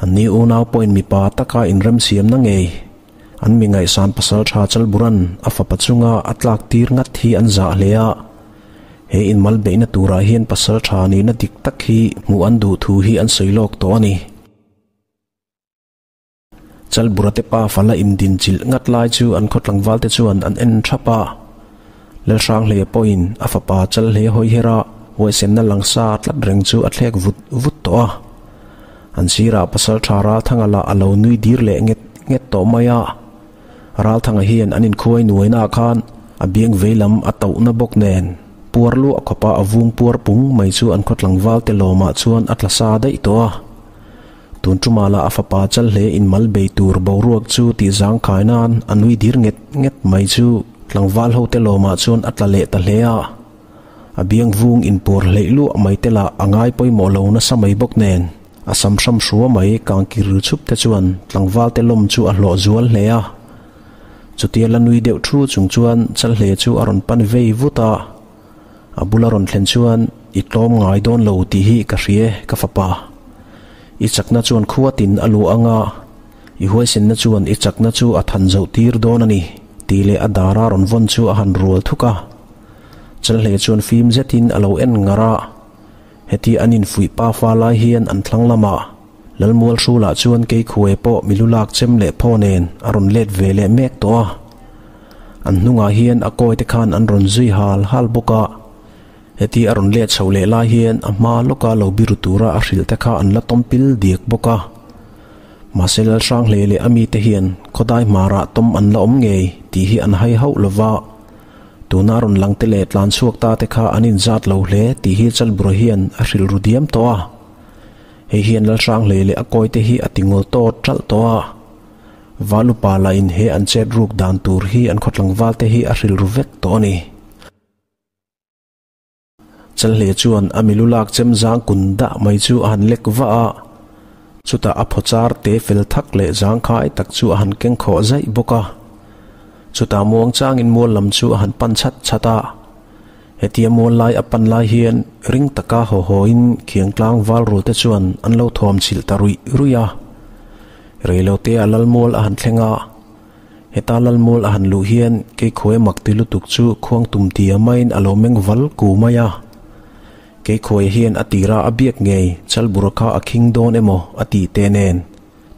Anni unau pawhin mipa taka inremsiamna ngei an mi ngaihsan Pasaltha Chalburan a fapa chunga a tlak tir ngat hi an zah hle a. He inmal beihna turah hian Pasaltha nihna dik tak hi hmuh an duh thu hi an sawi lawk tawh a ni. Chalburate pa fala indinchilh ngat lai chu an khaw tlangvalte chuan an en thap a. Lalhranghleia pawhin a fapa Chalhle hawi hera huaisenna langsa tlat reng chu a thlek vut vut tawh a. An sirah Pasaltha Ralthanga lah a lo nui dir leh nget nget tawh mai a. Ralthanga hian an inkhuai nuainaah khan a biang veilam a tauhna bawk nen puar luah khawpa a vung puar pung mai chu an khaw tlangvalte lawmah chuan a tla sa daih tawh a. Tun tumah lah a fapa chal hle in mal bei tur boruak chu tih zangkhai nan a nui dir nget nget mai chu tlangval ho te lawmah chuan a tla leh ta hle a. A biang vung in pur hleih luah mai te lah a ngai pawimawh lo nasa mai bawk nen a sam hram hrua mai kang kir chhup te chuan tlangval te lawm chu a hlawh zual hle a. Chutia la nui deuh thu chung chuan chal hle chu a rawn pan vei vut a. A bula rawn thlen chuan, I tlawm ngai dawn lo tih hi ka hria e, ka fapa. I chakna chuan khuatin a luah ang a, i huaisenna chuan i chakna chu a than zoh tir dawn a ni, tih leh a dara rawn vawn chu a han rual thuk a. Chalhle chuan fim zetin a lo en ngar a. Heti an infuih pa fa lai hian an thlang lamah Lalmual Hrulah chuan Keikhuai pawh mi lu lak chem leh phaw nen a rawn let ve leh mek tawh a. An hnungah hian a kawi te khan an rawn zui hal hal bawk a. Heti a rawn let chho leh lai hian a hma lawka lo biru tura a hrilh te kha an la tawm pil diak bawk a. Mahse Lalhranghlei leh a mite hian khawdai hmarah tawm an la awm ngei tih hi an hai hauh lova. Tuna rawn lang te leh tlan chhuak ta te kha an inzat lo hle tih hi Chalbura hian a hrilh ru diam tawh a. Hei hian Lalhranghlei leh a kawi te hi a ti ngawl tawt ṭalh tawh a. Valupa lahin he an chet ruk dan tur hi an khaw tlangval te hi a hrilh ru vek tawh a ni. Chalhle chuan a milu lak chem zang kun dah mai chu a han lek vah a, chutah a phaw char te fel thak leh zangkhai tak chu a han keng khawh zaih bawk a. Chutah muang changin mual lam chu a han pan chhat chhat a. Hetia mual lai a pan lai hian ring taka haw hawin khiangtlang val rul te chuan an lo thuam chhilh ta ruih ruih a. Reilote a lalmual a han thleng a. Heta lalmual a han luh hian Keikhuai mak ti lutuk chu khuang tum tia maiin a lo meng val ku mai a. Keikhuai hian a tira a biak ngei Chalbura kha a khing dawn emaw a tih teh nen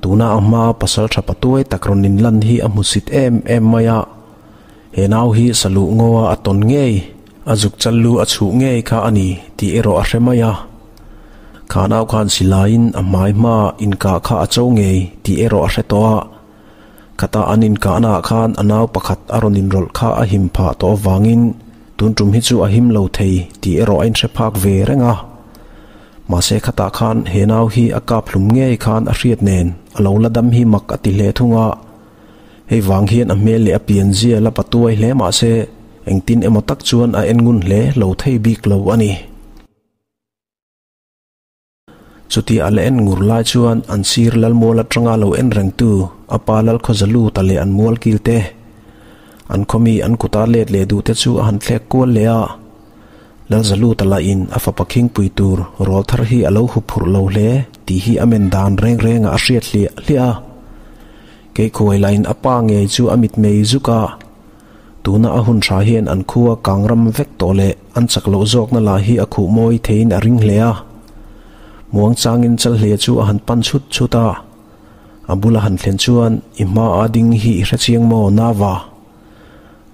tuna a hmaa pasal tha patuai tak rawn inlan hi a hmusit em em mai a. He nau hi saluh ngawa a tawn ngei, a zuk chal lu a chhuh ngei kha a ni tih erawh a hre mai a. Kha nau khan silaiin a hmai hma inkah kha a cho ngei tih erawh a hre tawh a. Khata an inkahnaah khan a nau pakhat a rawn inrawlh kha a him phah tawh avangin tun tum hi chu a him lo thei tih erawh a inhre phak ve reng a. Mahse khatah khan he nau hi a kap hlum ngei khan a hriat nen a lo la dam hi mak a ti hle thung a. Hei vang hian a hmel leh a pianzia la patuai hle mahse engtin emaw tak chuan a en ngun hle lo thei bik lo a ni. Chutia a la en ngur lai chuan an sir Lalmual atanga lo en rengtu a pa Lalkhawzaluta leh an mual kilte, an khawmi an kuta let leh duhte chu a han thlek kual leh a. Lalzaluta lahin a fapa khingpui tur rawl thar hi a lo huphurh lo hle tih hi a men dan reng rengah a hriat hliah hliah a. Keikhuai lahin a pa ngei chu a mitmei zuk a. Tuna a hun tha hian an khua kang ram vek tawh leh an chak loh zawkna lah hi a khuh mawi theiin a ring hle a. Muang changin Chalhlia chu a han pan chhut chhut a. A bula han thlen chuan, I hma a ding hi i hre chiang maw, Nava?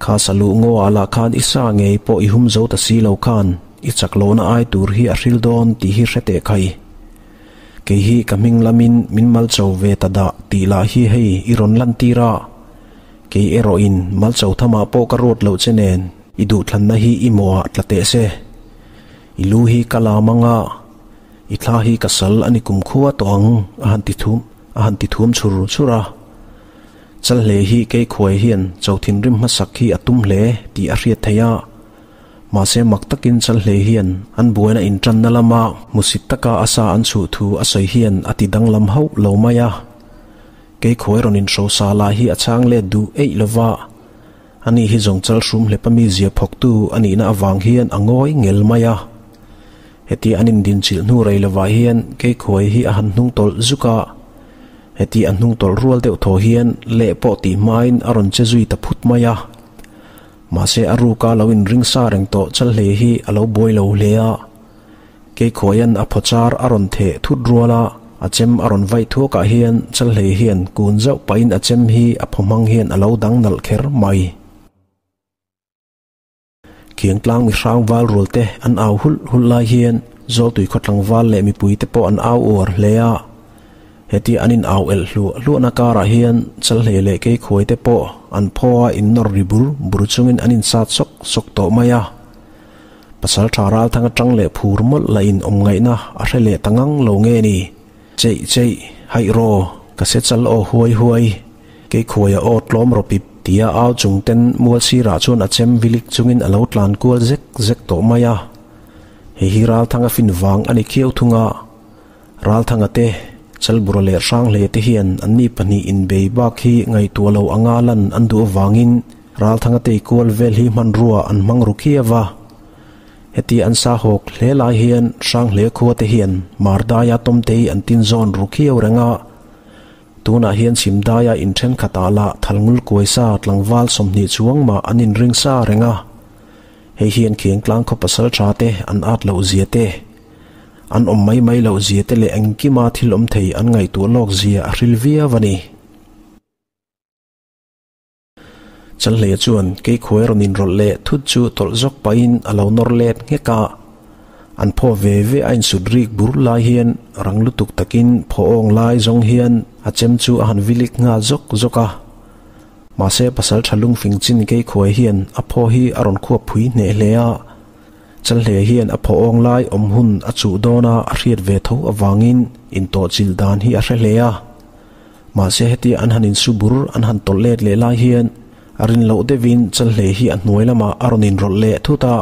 Kha saluh ngaw ah lah khan i sa ngei pawh i hum zo ta si lo khan i chak lohna ai tur hi a hril dawn tih hi hre teh khai. Kei hi ka hming lamin min mal cho ve ta dah tih lah hi hei i rawn lan tir a. Kei erawhin mal cho thamah pawh ka ruat loh che nen i duhthlanna hi i mawhah tla teh se. I lu hi ka lam anga i thla hi ka sal a ni kumkhua tawh ang a han ti thum a han ti thum chhur chhur a. Chalhlei hi kei khuai hian cho thinrim hmasak hi a tum hle tih a hriat theih a. Mahse mak takin Chalhlei hian an buaina intanna lama hmusit taka a sa an chhuh thu a sawi hian a ti danglam hauh lo mai a. Kei khuai rawn inhrosa lah hi a chhang let duh eih lova, ani hi zawng Chalhrum hlepa mi zia phawktu a nihna avang hian a ngawi ngel mai a. Heti an indinchilh hnu rei lovah hian kei khuai hi a han hnung tawlh zuk a, heti a hnung tawlh rual deuh thaw hian leh pawh tih hmain a rawn che zui ta phut mai a. Mahse a ruka lo inring sa reng tawh Chalhlei hi a lo buai lo hle a. Keikhuaian a phawchar a rawn theh thut rual a, a chem a rawn vaih thuakah hian Chalhlei hian kun zauh pahin a chem hi a phaw hmang hian a lo dang nalh kher mai. Khiangtlang mi hrang val rual te an au hulh hulh lai hian Zawltui khaw tlangval leh mipui te pawh an au uar hle a. Heti an in au elh hluah hluahna karah hian Chalhlei leh Keikhuai te pawh an phaw a in nawr ri bur bur chungin an insat sawk sawk tawh mai a. Pasal tha Ralthanga tang leh phur mawlh lah in awm ngaihna a hre leh ta ngang lo nge ni? Cheih cheih, haih raw, ka se chal aw huai huai, Keikhuaia aw tlawm raw pip tia au chung ten mual sirah chuan a chem vilik chungin a lo tlan kual zek zek tawh mai a. Hei hi Ralthanga fin vang a ni khiau thung a. Ralthanga te, Chalbura leh Hranghlei te hian anni pahnih inbei bak hi ngaihtuah lo anga lan an duh avangin Ralthanga tei kual vel hi hmanrua an hmang ru khiau a. Heti an sa hawk hle lai hian Hranghlei khua te hian Mardaia tawmtei an tin zawn ru khiau reng a. Tunah hian Chhimdaia in thenkhatah lah Thalngul kuaisa tlangval 20 chuang mah an inring sa reng a. Hei hian Khiangtlang khaw pasal tha te an at loh zia te, An awm mai mai loh zia te leh engkima thil awm thei an ngaihtuah lawk zia a hril viau a ni. Chalhleia chuan Keikhuai rawn inrawlh leh thut chu tawlh zawk pahin a lo nawr let nghek a. An phaw ve ve a insut rik bur lai hian rang lutuk takin phaw awng lai zawng hian a chem chu a han vilik nghal zawk zawk a. Mahse pasal tha lungfing chin Keikhuai hian a phaw hi a rawn khuap phui hneh hle a. Chalhle hian a phaw awng lai awm hun a chuh dawn a a hriat ve tho avangin intawhchilh dan hi a hre hle a. Mahse hetia an han insu bur an han tawlh let leh lai hian a rin loh deuhin Chalhle hi a hnuai lamah a rawn inrawlh leh thut a.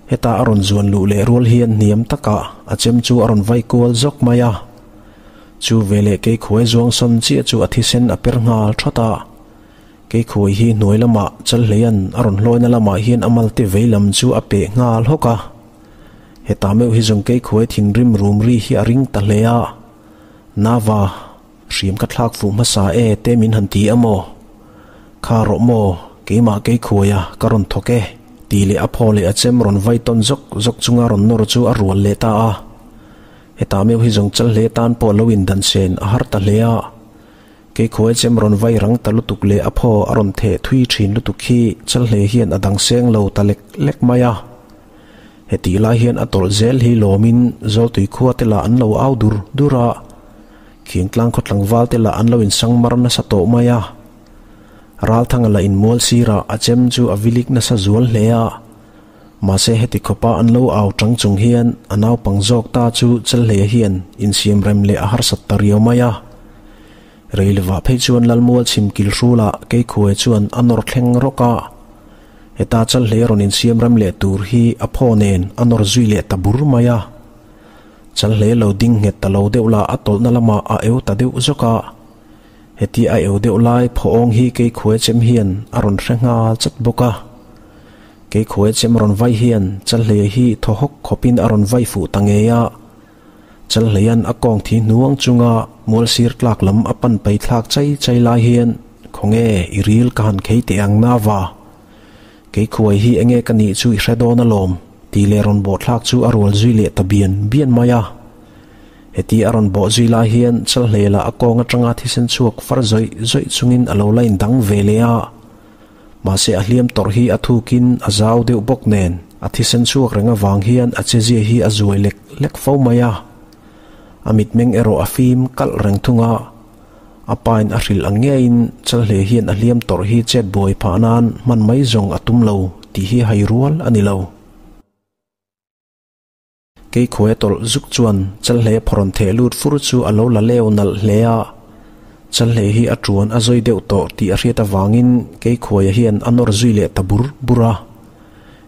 Heta a rawn zuan luh leh rual hian hniam takah a chem chu a rawn vai kual zawk mai a. Chu veleh Keikhuai zuang sawn chiah chu a thisen a per nghal thawt a. Keikhuai hi hnuai lamah Chalhleian a rawn hlawina lamah hian a malte vei lam chu a peh nghal hawk a. Heta meuh hi zawng Keikhuai thinrim rum ri hi a ring ta hle a. Nava, hriam ka thlak fuh hmasa e te min han ti a maw? Kha rawh maw, keimah Keikhuaia ka rawn thawk e tih leh a phaw leh a chem rawn vai tawn zawk zawk chunga rawn nawr chu a rual leh ta a. Heta meuh hi zawng Chalhlei tan pawh lo indan sen a har ta hle a. Kei khuai chem rawn vai rang ta lutuk leh a phaw a rawn theh thui thin lutuk hi Chalhlei hian a dang seng lo ta lek lek mai a. Hetih lai hian a tawlh zel hi lawmin Zawltui khua te lah an lo au dur dur a, Khiangtlang khaw tlangval te lah an lo insang mar nasa tawh mai a. Ralthanga lah inmual sirah a chem chu a vilik nasa zual hle a. Mahse heti khawpa an lo au tang chung hian a naupang zawk ta chu Chalhleia hian insiam rem leh a harsat ta riau mai a. Reilova phei chuan Lalmual chhim kil hrulah Keikhuai chuan a nawr thleng rawk a. Heta Chalhleia rawn insiam rem leh tur hi a phaw nen a nawr zui leh ta bur mai a. Chalhleia lo ding nghet ta lo deuh lah a tawlhna lamah a eu ta deuh zawk a. Heti a eu deuh lai phawawng hi Keikhuai chem hian a rawn hre nghal chat bawk a. Kei khuai chem rawn vai hian Chalhleia hi thaw hawk khawpin a rawn vai fuh ta ngei a. Chalhleia'n a kawng thi hnuang chunga mual sir tlak lam a pan pai thlak chai chai lai hian Khawnge i ril ka han khei teh ang na va. Kei khuai hi enge ka nih chu i hre dawn alawm tih leh rawn bawh thlak chu a rual zui leh ta bian bian mai a. Heti a rawn bawh zui lai hian Chalhleia a kawng atanga thisen chhuak far zawih zawih chungin a lo la indang ve leh a. Mahse a hliam tawrh hi a thukin a zau deuh bawk nen a thisen chhuak reng avang hian a chezia hi a zuai lek lek fo mai a. A mitmeng erawh a fim kalh reng thung a. A pain a hrilh ang ngeiin Chalhlei hian a hliam tawrh hi chet buai phah nan hman mai zawng a tum lo tih hi hai rual a ni lo. Kei khuaia tawlh zuk chuan Chalhlei a phawrawn theh lut fur chu a lo la leu nalh hle a. Chalhlei hi a tuan a zawi deuh tawh tih a hriat avangin kei khuaia hian a nawr zui leh ta bur bur a.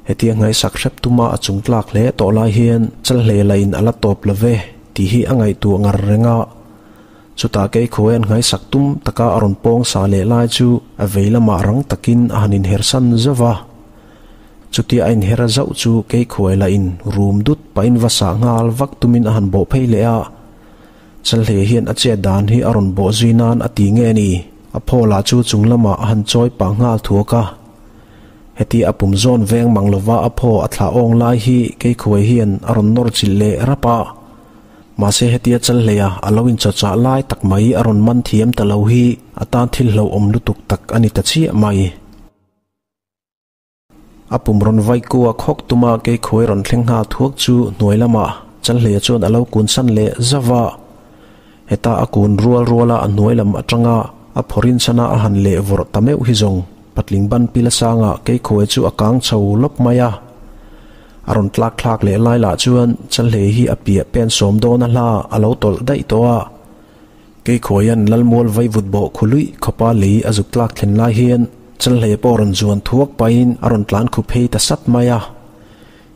Hetia ngaihsak hrep tuma a chung tlak hle tawh lai hian Chalhlei lain a la tawp lo ve tih hi a ngaihtuah ngar reng a. Chutah kei khuain ngaihsak tum taka a rawn pawng sa leh lai chu a vei lamah rang takin a han inhersan zauh va. Chutia a inher zauh chu kei khuai lahin rum dut pahin va sah nghal vak tumin a han bawh phei leh a. Chalhlei hian a chet dan hi a rawn bawh zui nan a ti nge ni? A phaw lah chu chung lamah a han chawi pah nghal thuak a. Heti a pum zawn veng mang lova a phaw a thlah awng lai hi kei khuai hian a rawn nawr chilh leh rap a. Mahse hetia Chalhleia a lo inchawchah lai tak mai a rawn man thiam ta lo hi a tan thil hlauhawm lutuk tak a ni ta chiah mai. A pum rawn vai kua khawk tuma kei khuai rawn thleng nghal thuak chu hnuai lamah Chalhleia chuan a lo kun san leh zauh a. Heta a kun rual ruala a hnuai lam atanga a phawrin chana a han leh vawrh ta meuh hi zawng patling ban pil asanga kei khuai chu a kang chho lawp mai a. A rawn tlak thlak leh lai lah chuan Chalhlei hi a piah pen sawm dawn a hla a lo tawlh daih tawh a. Kei khuaian Lalmual vaivut bawh khu luih khawpa lei a zuk tlak thlen lai hian Chalhlei pawh rawn zuan thuak pahin a rawn tlan khu phei ta sat mai a.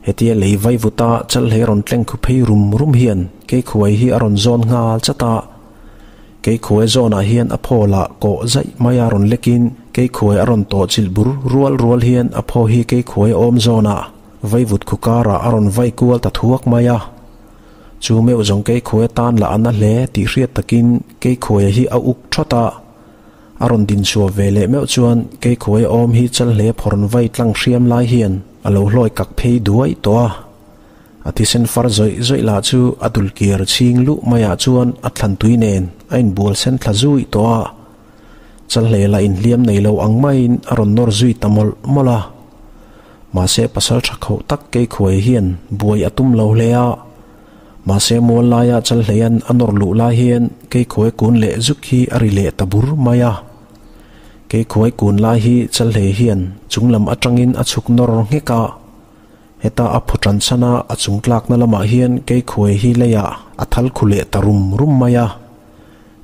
Hetia lei vaivuta Chalhlei rawn tleng khu phei rum rum hian kei khuai hi a rawn zawn nghal chat a. Kei khuai zawnah hian a phaw lah kawh zaih mai a rawn lekin kei khuai a rawn tawh chilh bur rual rual hian a phaw hi kei khuai awm zawnah vaivut khu karah a rawn vai kual ta thuak mai a. Chu meuh zawng kei khuai atan lah a na hle tih hriat takin kei khuaia hi a uk thawt a. A rawn din chhuah ve leh meuh chuan kei khuai awm hi Chalhlei phawrn vai tlang hriam lai hian a lo hlawi kak phei duai tawh a. A thisen far zawih zawih lah chu a dul kir chhing luh maiah chuan a thlan tui nen a inbual sen thla zui tawh a. Chalhlei lah inhliam nei lo ang maiin a rawn nawr zui ta mawlh mawlh a. Mahse pasal tha khauh tak kei khuai hian buai a tum lo hle a. Mahse mual laia Chalhleian a nawr luh lai hian kei khuai kun leh zuk hi a ri leh ta bur mai a. Kei khuai kun lai hi Chalhlei hian chunglam atangin a chhuk nawr nghek a. Heta a phu tan chhan a, a chung tlakna lamah hian kei khuai hi leiah a thal khu leh ta rum rum mai a.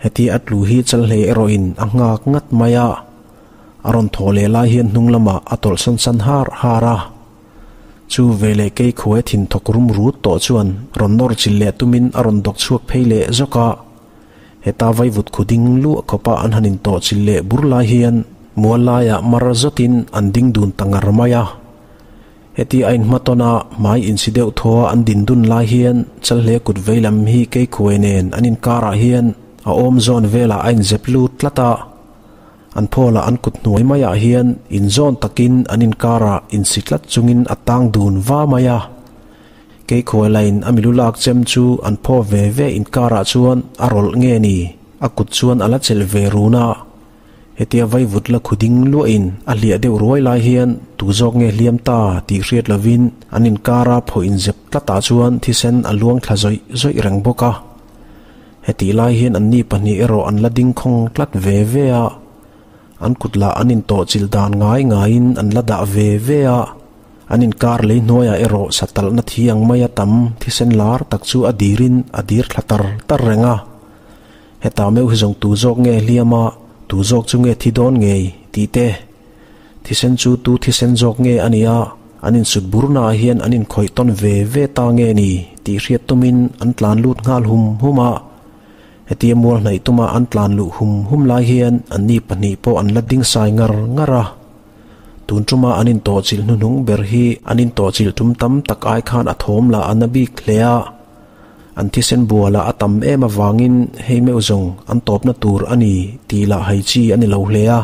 Heti a tlu hi Chalhlei erawhin a nghak ngat mai a. A rawn thawh leh lai hian hnung lamah a tawlh sawn san har har a. Chu veleh kei khuai thin thawk rum rut tawh chuan rawn nawr chilh leh tumin a rawn dawk chhuak phei leh zawk a. Heta vaivut khu ding luah khawpa an han intawh chilh leh bur lai hian mual laiah mar zawtin an ding dun ta ngar mai a. Heti a inhmatawn a, hmai insi deuh thaw a an din dun lai hian Chalhle kut vei lam hi kei khuai nen an inkarah hian a awm zawn velah a inzep lut tlat a. An phawlah an kut hnuai maiah hian inzawn takin an inkarah insi tlat chungin a tang dun va mai a. Kei khuai lain a milu lak chem chu an phaw ve ve inkarah chuan a rawlh nge ni, a kut chuan a la chelh ve run a. Hetia vaivut la khu ding luahin a hliah deuh ruai lai hian tu zawk nge hliam ta tih hriat lovin an inkara phaw inzep tlatah chuan thisen a luang thla zawih zawih reng bawk a. Hetih lai hian anni pahnih erawh an la ding khawng tlat ve ve a, an kut lah an intawh chilh dan ngai ngaiin an la dah ve ve a, an inkar lei hnuaiah erawh satalhna thi ang maia tam thisen lar tak chu a dirin a dir thla tar tar reng a. Heta meuh hi zawng tu zawk nge hliam a, tu zawk chu nge thi dawn ngei tih te. Thisen chu tu thisen zawk nge a nia, an insut burnaah hian an inkhawih tawn ve ve ta nge ni tih hriat tumin an tlan lut nghal hum hum a. Hetia mual hnaih tuma an tlan luh hum hum lai hian anni pahnih pawh an la ding sai ngar ngar a. Tun tuma an intawhchilh hnuhnung ber hi an intawhchilh tum tam tak ai khan a thawm lah a na bik hle a. An thisen bualah a tam em avangin hei meuh zawng an tawpna tur a ni tih lah hai chi a ni lo hle a.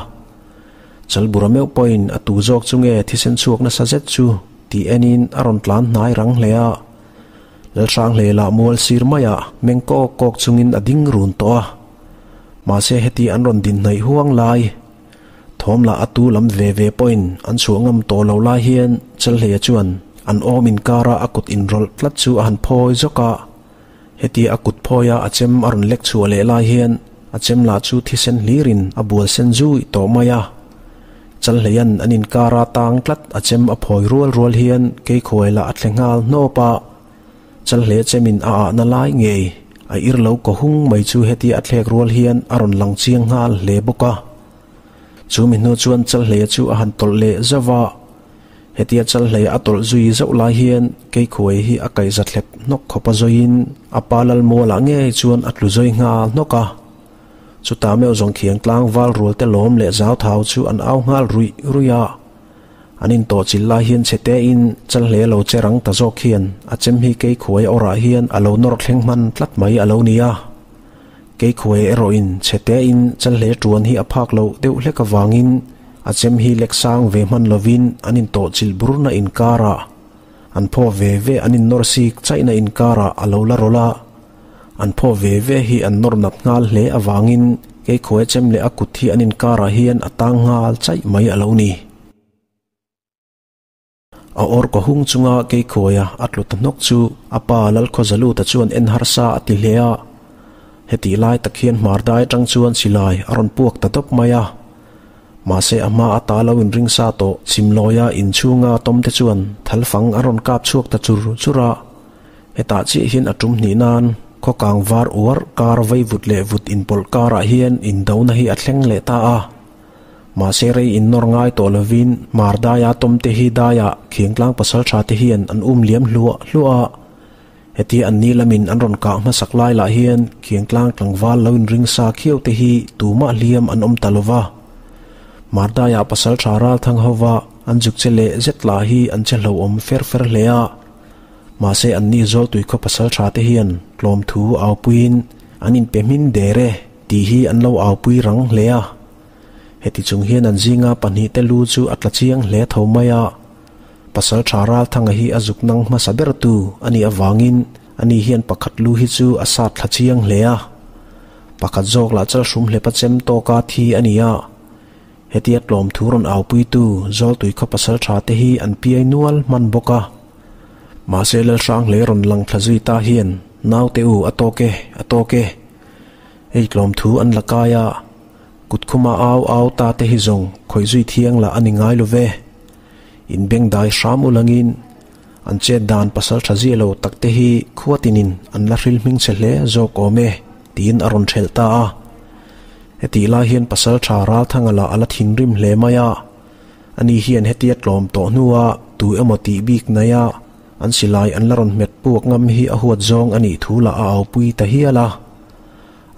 Chalbura meuh pawhin a tu zawk chu nge thisen chhuak nasa zet chu tih enin a rawn tlan hnai rang hle a. Lalhrang hle lah mual sir maiah meng kawk kawk chungin a ding run tawh a. Mahse heti an rawn din hnaih huang lai. Thawm lah a tu lam ve ve pawhin an chhuah ngam tawh lo lai hian Chalhleia chuan an awm inkara a kut inrawlh tlat chu a han phawi zawk a. Hetia a kut phawia a chem a rawn lek chhuah leh lai hian a chem lah chu thisen hlirin a bual sen zui tawh mai a. Chalhleian an inkara tang tlat a chem a phawi rual rual hian Keikhuai lah a thle nghal hnawp a. Chalhlei chemin a ahna lai ngei a ir lo kaw hung mai chu hetia a thlek rual hian a rawn lang chiang nghal hle bawk a. Chu mi hnu chuan Chalhleia chu a han tawlh leh zauh a. Hetia Chalhleia a tawlh zui zauh lai hian Keikhuai hi a kaihza thlep hnawk khawp a zawiin a pa Lalmualah ngei chuan a tlu zawi nghal hnawk a. Chutah meuh zawng khiang tlangval rual te lawm leh zauthau chu an au nghal ruih ruih a. An intawh chilh lai hian chhe tein Chalhle lo che rang ta zawk hian a chem hi Keikhuai awrah hian a lo nawr thleng hman tlat mai a lo ni a. Keikhuai erawhin chhe tein Chalhle tuan hi a phak loh deuh hlek avangin a chem hi lek sang ve hman lovin an intawh chilh burna inkarah an phaw ve ve an innawr sik chaihna inkarah a lo la rawlh a. An phaw ve ve hi an nawr nat nghal hle avangin Keikhuai chem leh a kut hi an inkarah hian a tang nghal chaih mai a lo ni. A awr kaw hung chunga Keikhuaia a tlu ta hnawk chu a pa Lalkhawzaluta chuan en harsa a ti hle a. Hetih lai tak hian hmardai atang chuan silai a rawn puak ta dawp mai a. Mahse a hma ata lo inring sa tawh Chhimlawia inchhunga tawmte chuan thalfang a rawn kap chhuak ta chur chur a. Hetah chiah hian a tum hnih nan khaw kang var uar kar vei vut leh vut inpawlh karah hian indona hi a thleng leh ta a. Mahse rei innawr ngai tawh lovin Hmar daia tawmte hi daiah Khiangtlang pasaltha te hian an um liam hluah hluah a. Hetia an ni lamin an rawn kah hmasak lai lah hian Khiangtlang tlangval lo inring sa khiau te hi tumah hliam an awm ta lova. Hmar daiah pasaltha ralthang hova an zuk che leh zet lah hi an che hlauhawm fer fer hle a. Mahse anni Zawltui khaw pasal tha te hian tlawm thu aupuiin an inpe hmin der e tih hi an lo aupui rang hle a. Heti chung hian an zinga pahnihte lu chu a tla chiang hle tho mai a. Pasal tha Ralthanga hi a zuk nang hmasa bertu a nih avangin ani hian pakhat lu hi chu a sat thla chiang hle a. Pakhat zawk lah chalhrum hlepa chem tawka thi a ni a. Hetia tlawm thu rawn aupuitu Zawltui khaw pasal tha te hi an piai nual hman bawk a. Mahse Lalhranghlei rawn lang thla zui ta hian naute u a tawk e, a tawk e. Hei tlawm thu an la kai a, kut khuma au au ta te hi zawng khawih zui thiang lah a ni ngai lo ve. In beng dai hram u langin an chet dan pasal tha zia lo tak te hi khuatinin an la hril hming chhe hle zawk awm e tiin a rawn thelh ta a. Hetih lai hian pasal tha Ralthanga lah a la thinrim hle mai a. Ani hian hetia tlawm tawh hnua tu emaw tih bik naia an silai an la rawn hmet puak ngam hi a huat zawng a nih thu lah a aupui ta hial a.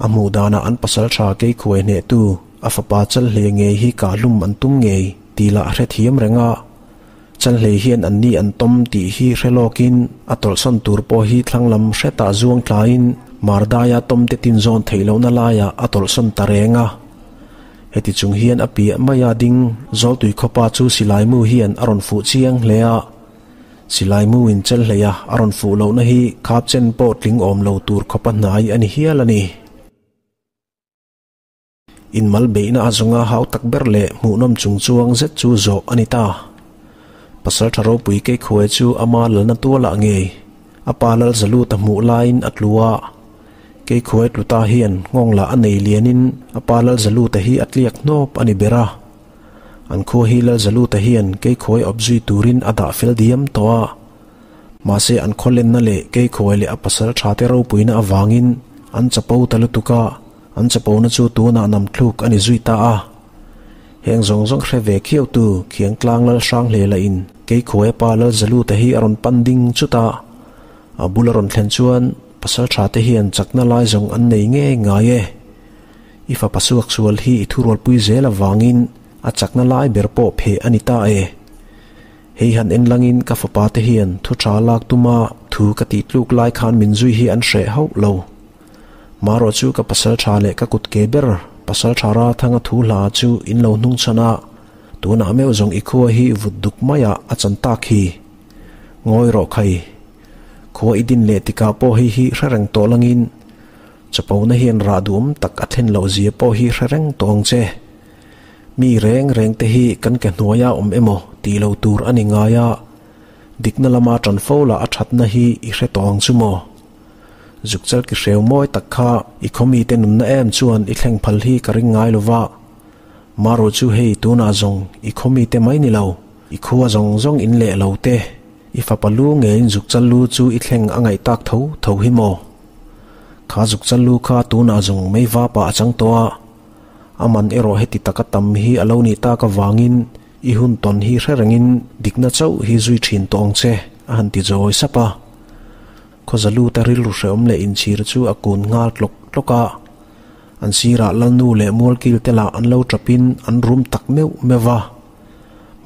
A hmuh danah an pasal tha Keikhuai hnehtu a fapa Chalhlei ngei hi kahhlum an tum ngei tih lah a hrethiam reng a. Chalhlei hian anni an tawm tih hi hre lawkin a tawlhsawn tur pawh hi thlanglam hretah zuang tlaiin Mardaia tawmte tinzawn theih lohna laiah a tawlhsawn ta reng a. Heti chung hian a piah maia ding Zawltui khawpa chu silaimu hian a rawn fuh chiang hle a. Silaimu in chelhleia a rawn fuh lohna hi khap chen pawh tling awm lo tur khawpa hnai a ni hial a ni. Inmal beihna a zawnga hau tak ber leh hmuhnawm chung chuang zet chu zawh a ni ta. Pasaltha ropui Keikhuai chu ama lalna tualah ngei a pa Lalzaluta hmuh laiin a tlu a. Keikhuai tluta hian nghawng lah a nei lianin a pa Lalzaluta hi a tliak hnawp a ni ber a. An khua hi Lalzaluta hian Keikhuai awp zui turin a dah fel diam tawh a. Mahse an khaw lenna leh Keikhuai leh a pasal thate ropuina avangin an chapo ta lutuk a, an chapona chu tunah nam thluk a ni zui ta a. Heng zawng zawng hre ve khiautu Khiangtlang Lalhranghle lahin Keikhuaia pa Lalzaluta hi a rawn pan ding chutah a bul a rawn thlen chuan Pasal tha te hian chakna lai zawng an nei ngei ngai e. I fapa suaksual hi i thurualpui zel avangin a chakna lai ber pawh pheh a ni ta e. Hei han en langin ka fapa te hian thu tha lak tuma thu ka tih tluk lai khan min zui hi an hreh hauh lo. Marawh chu ka pasal tha leh ka kut ke ber pasal tha Ralthanga thu hla chu in lo hnung chhan a, tunah meuh zawng i khua hi vut duk maiah a chan tak hi. Ngawi rawh khai. Khua i din leh tikah pawh hei hi hre reng tawh langin chapona hian rah duhawm tak a thlen loh zia pawh hi hre reng tawh ang che. Mi reng reng te hi kan ke hnuaia awm emaw tih lo tur a ni ngai a, dikna lama tan fo lah a thatna hi i hre tawh ang chu maw? Zukchal ki hreu mawi tak kha i khawmite nunna em chuan i thleng phal hi ka ring ngai lova. Marawh chu hei tunah zawng i khawmite mai ni lo, i khua zawng zawng in leh lo te, i fapa lu ngeiin zukchal lu chu i thleng a ngaih tak tho tho hi maw? Kha zukchal lu kha tunah zawng mei vapah a chang tawh a, a man erawh heti taka tam hi a lo nih tak avangin i hun tawn hi hre rengin dikna chauh hi zui thin tawh ang che, a han ti zawi sap a. Khawzaluta rilru hrehawm leh inchhir chu a kun nghal tlawk tlawk a. An sirah Lalnu leh Mualkil te lah an lo tapin an rum tak meuh meuh va.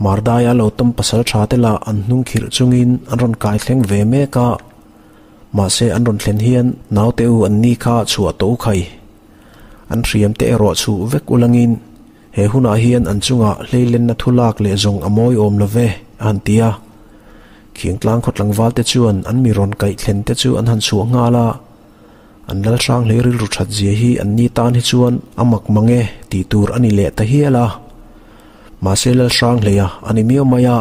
Mardaia lo tawm pasal tha te lah an hnung khirh chungin an rawn kai thleng ve mek a. Mahse an rawn thlen hian naute u an ni kha chhuah tawh u khai. An hriam te erawh chhuh vek ulangin he hunah hian an chungah hleilenna thu lak leh zawng a mawi awm lo ve, a han ti a. Khiangtlang khaw tlangval te chuan an mi rawn kaih thlen te chu an han chhuah nghal a. An lal hrang hlei rilru that zia hi an ni tan hi chuan a mak mang e tih tur a ni leh ta hial a. Mahse lal hrang hleia a ni miau mai a.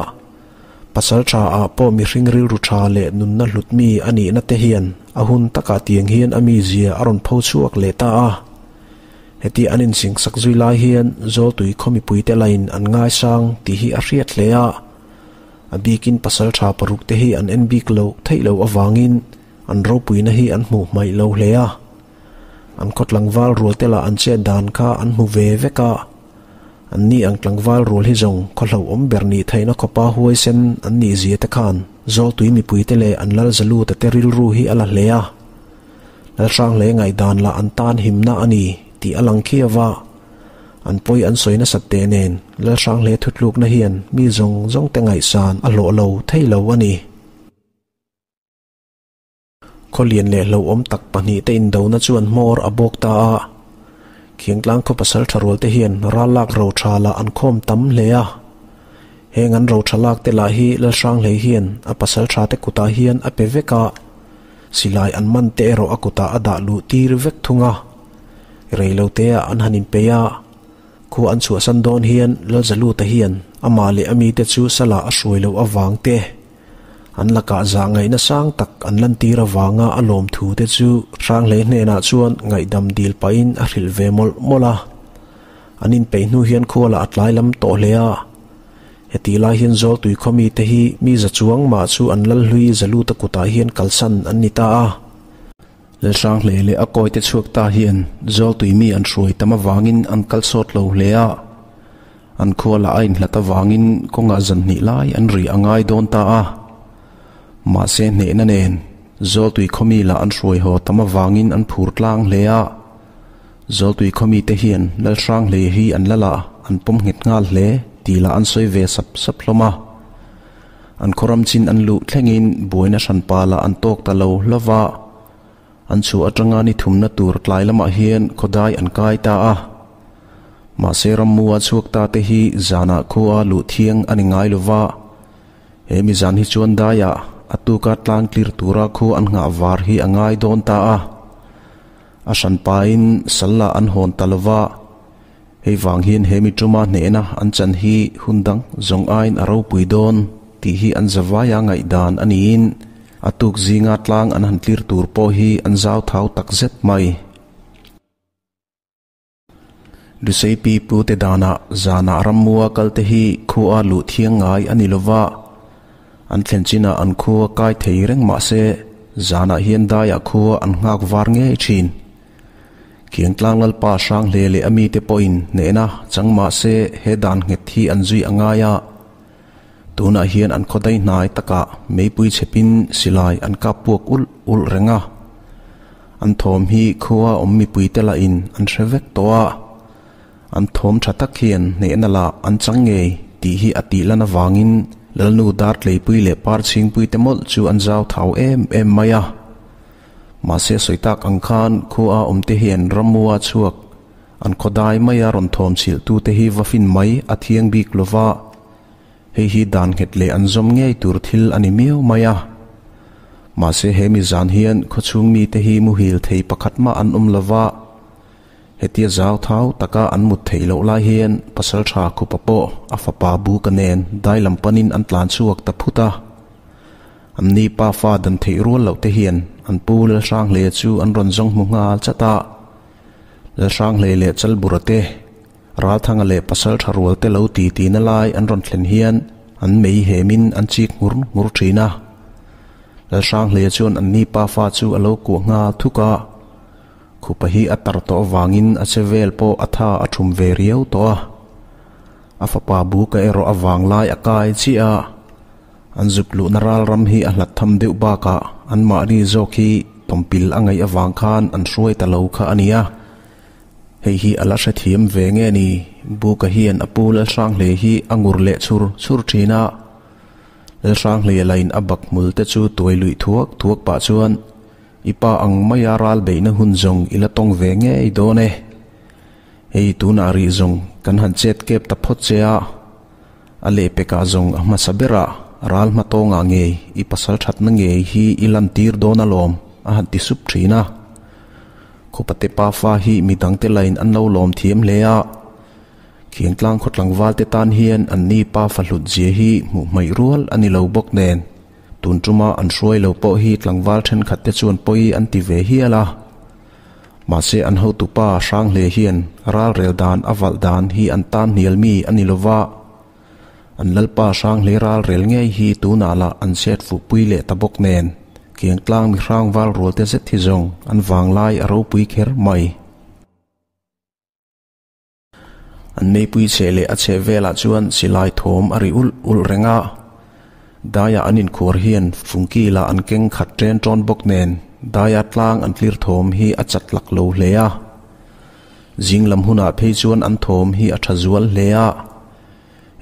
Pasal tha ah pawh mihring rilru tha leh nunna hlut mi a nihna te hian a hun takah tiang hian a mizia a rawn pho chhuak leh ta a. Heti an insingsak zui lai hian Zawltui khaw mipuite lain an ngaisang tih hi a hriat hle a. A bikin pasal tha paruk te hi an en bik loh theih loh avangin an ropuina hi an hmuh hmaih lo hle a. An khaw tlangval rual te lah an chet dan kha an hmu ve vek a. An ni ang tlangval rual hi zawng khaw hlauhawm ber nih theihna khawpa huaisen an nih zia te khan Zawltui mipuite leh an lal zaluta te rilru hi a la hle a. Lalhranghlei ngaihdan lah an tan himna a ni tih a lang khiau a. An pawi an sawi nasat teh nen Lalhranghlei thutlukna hian mi zawng zawng te ngaihsan a hlawh lo thei lo a ni. Khawlian leh hlauhawm tak pahnihte indona chuan hmawr a bawk ta a. Khiangtlang khaw pasal tha rualte hian ral lak ro tha lah an khawm tam hle a. Heng an ro tha lak te lah hi Lalhranghlei hian a pasal tha te kutah hian a pe vek a. Silai an man te erawh a kutah a dah luh tir vek thung a. Reiloteah an han inpeih a. Khua an chhuahsan dawn hian Lalzaluta hian amah leh a mite chu salah a hruai loh avang te, an lakah zah ngaihna sang tak an lantir avanga a lawm thu te chu Hranghlei hnenah chuan ngaihdam dil pahin a hrilh ve mawlh mawlh a. An inpeih hnu hian khualah a tlai lam tawh hle a. Hetih lai hian Zawltui khaw mite hi mi za chuang mah chu an Lalhlui Zaluta kutah hian kalsan an ni ta a. Lalhranghlei leh a kawite chhuak ta hian Zawltui mi an hruai tam avangin an kal sawt lo hle a. An khua lah a inhlat avangin kawngah zan hnih lai an ri a ngai dawn ta a. Mahse hnehna nen Zawltui khaw mi lah an hruai haw tam avangin an phur tlang hle a. Zawltui khaw mite hian Lalhranghlei hi an la lah an pawm nghet nghal hle tih lah an sawi ve sap sap hlawm a. An khawram chin an luh thlengin buaina hranpa lah an tawk ta lo hlauh a. An chhuah atanga ni thumna tur tlai lamah hian khawdai an kai ta a. Mahse rammua chhuak ta te hi zanah khua luh thiang a ni ngai lova. He mi zan hi chuan daiah a tuka tlang tlir tura khua an nghah var hi a ngai dawn ta a. A hranpain sal lah an hawn ta lova. Hei vang hian he mi tuma hnehna an chan hi hun dang zawng aiin a ropui dawn tih hi an zavaia ngaihdan a niin a tuk zinga tlang an han tlir tur pawh hi an zau thau tak zet mai. Lusei pi pute danah zanah rammua kalte hi khua luh thiang ngai a ni lova, an thlen chinah an khua kai thei reng mahse zanah hian daiah khua an nghak var ngei thin. Khiangtlang Lalpa hrang hle leh a mite pawhin hnehna chang mah se he dan nghet hi an zui a ngai a. Tunah hian an khawdai hnai takah meipui chhepin silai an kap puak ulh ulh reng a. An thawm hi khua awm mipuite lahin an hre vek tawh a. An thawm tha tak hian hnehna lah an chang ngei tih hi a tih lan avangin Lalnu Dartleipui leh Parchhingpui te mawlh chu an zau thau em em mai a. Mahse sawi tak ang khan khua awmte hian ramua chhuak an khawdai maia rawn thawm chhilhtute hi va fin mai a thiang bik lova, hei hi dan nghet leh an zawm ngei tur thil a ni miau mai a. Mahse he mi zan hian khawchhung mite hi muhil thei pakhat mah an awm lova, hetia zau thau taka an mut theih loh lai hian Pasaltha Khupa pawh a fapa Buka nen dai lam panin an tlan chhuak ta phut a. An ni pafa dan theih rual loh te hian an pu Lalhranghleia chu an rawn zawng hmu nghal chat a. Lalhranghleia leh Chalbura te, Ralthanga leh Pasal tha rual te lo ti ti na lai an rawn thlen hian an mei hemin an chik nghur nghur thin a. Lalhranghleia chuan an ni pafa chu a lo kuah nghal thuk a. Khupa hi a tar tawh avangin a che vel pawh a tha a thum ve riau tawh a. A fapa buka erawh a vanglai a kai chiah a. An zuk luhna ral ram hi a hlat tham deuh bakah anmahni zawk hi tawmpil a ngaih avang khan an hruai ta lo kha a nia. Hei hi a la hrethiam ve nge ni? Buka hian a pu Lalhranghlei hi a ngur leh chhur chhur thin a. Lalhranghlei lain a bak hmul te chu tuai luih thuak thuak pah chuan, I pa ang maia ral beihna hun zawng i la tawng ve ngei dawn e. Hei tunah rih zawng kan han chet kep ta phawt che a. A lehpekah zawng a hmasa berah ral hma tawngah ngei i pasal thatna ngei hi i lantir dawn alawm a han ti sup thin a. Khawpate pafa hi midangte lain an lo lawm thiam hle a. Khiangtlang khaw tlangvalte tan hian an ni pafa hlut zia hi hmuh hmaih rual a ni lo bawk nen tun tuma an hruai lo pawh hi tlangval thenkhatte chuan pawi an ti ve hial a. Mahse an hotupa Hranghle hian ralrel dan a valh dan hi an tan hnial mi a ni lova, an lalpa Hranghle ralrel ngei hi tunah lah an chet fuhpui leh ta bawk nen Kiangtlang mi hrangval rualte zet hi zawng an vanglai a ropui kher mai. An meipui cheh leh a chheh velah chuan silai thawm a ri ulh ulh reng a. Daia an inkhuar hian fungki lah an keng khat ṭen ṭawn bawk nen daia tlang an tlir thawm hi a chat lak lo hle a. Zing lam hunah phei chuan an thawm hi a ṭha zual hle a.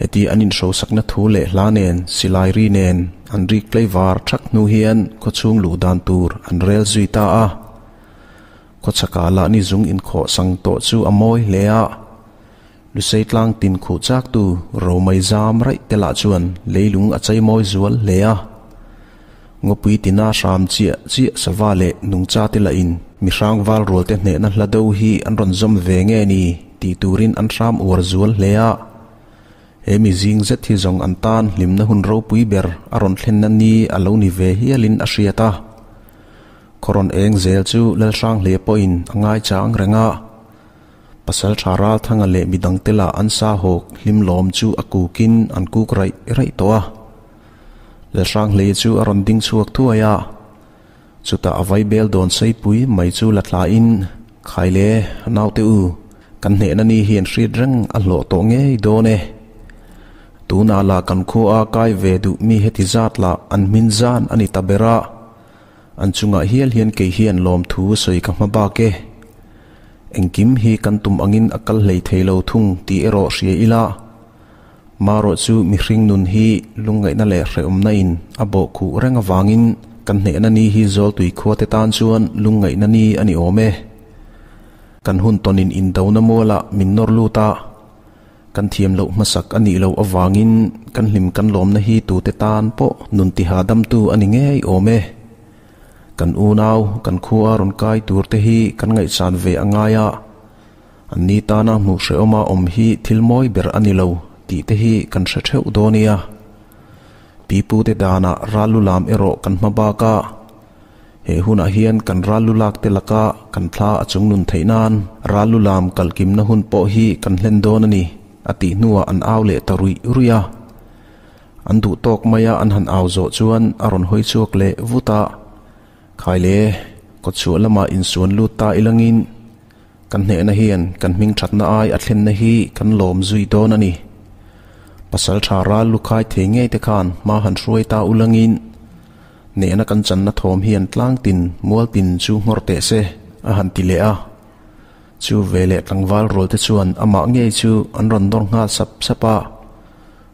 Heti an inhrosakna thu leh hla nen silai ri nen an rik tlaivar ṭhak hnu hian khawchhung luh dan tur an rel zui ta a. Khawchhakah lah ni zung inkhawh sang tawh chu a mawi hle a, Lusei tlang tin khuh chaktu Romei zam raih te lah chuan leilung a chei mawi zual hle a. Ngawpui tina hram chiah chiah sava leh nungcha te lahin mi hrang val rual te hnehna hla do hi an rawn zawm ve nge ni tih turin an hram uar zual hle a. He mi zing zet hi zawng an tan hlimna hun ropui ber a rawn thlenna ni a lo ni ve hialin a hriat a. Khaw rawn eng zel chu Lalhranghlea pawhin a ngaichang reng a, Pasal tha Ralthanga leh midangte lah an sa hawk hlim lawm chu a kukin an kuk raih raih tawh a. Lalhranghlea chu a rawn ding chhuak thuai a, chutah a vaibel dawn seipui mai chu la thlain, Khaile, naute u, kan hnehna ni hian hriat reng a hlawh tawh ngei dawn e. Tunah lah kan khua a kai ve duh mi heti zat lah an hmin zan a ni ta ber a. An chungah hial hian kei hian lawmthu sawi ka hma bak e. Engkim hi kan tum angin a kal hlei thei lo thung tih erawh hria ila. Marawh chu mihring nun hi lungngaihna leh hrehawmna in a bawh khuh reng avangin kan hnehna ni hi Zawltui khuate tan chuan lungngaihna ni a ni awm e. Kan hun tawnin indona mualah min nawr lut a. Kan thiam loh hmasak a nih loh avangin kan hlim kan lawmna hi tute tan pawh nun tiha damtu a ni ngei awm e. Kan unau, kan khua rawn kai tur te hi kan ngaihsan ve a ngai a, an ni tana hmuh hrehawma awm hi thil mawi ber a ni lo tih te hi kan hre theuh dawn nia. Pipute danah ral lu lam erawh kan hma bak a. He hunah hian kan ral lu lak te laka kan thla a chung nun theih nan ral lu lam kalkimna hun pawh hi kan hlen dawn a ni, a tih hnuah an au leh ta ruih ruih a. An duh tawk maia an han au zawh chuan a rawn hawi chhuak leh vut a, Khaile, kawtchhuah lamah insuan lut ta ilangin kan hnehna hian kan hming thatna ai a thlenna hi kan lawm zui dawn a ni. Pasal tha ral lu khai thei ngei te khan hma han hruai ta ulangin Nehna kan channa thawm hian tlang tin, mual tin chu nghawr teh se, a han ti leh a. Chu veleh tlangval rual te chuan amah ngei chu an rawn nawr nghal sap sap a.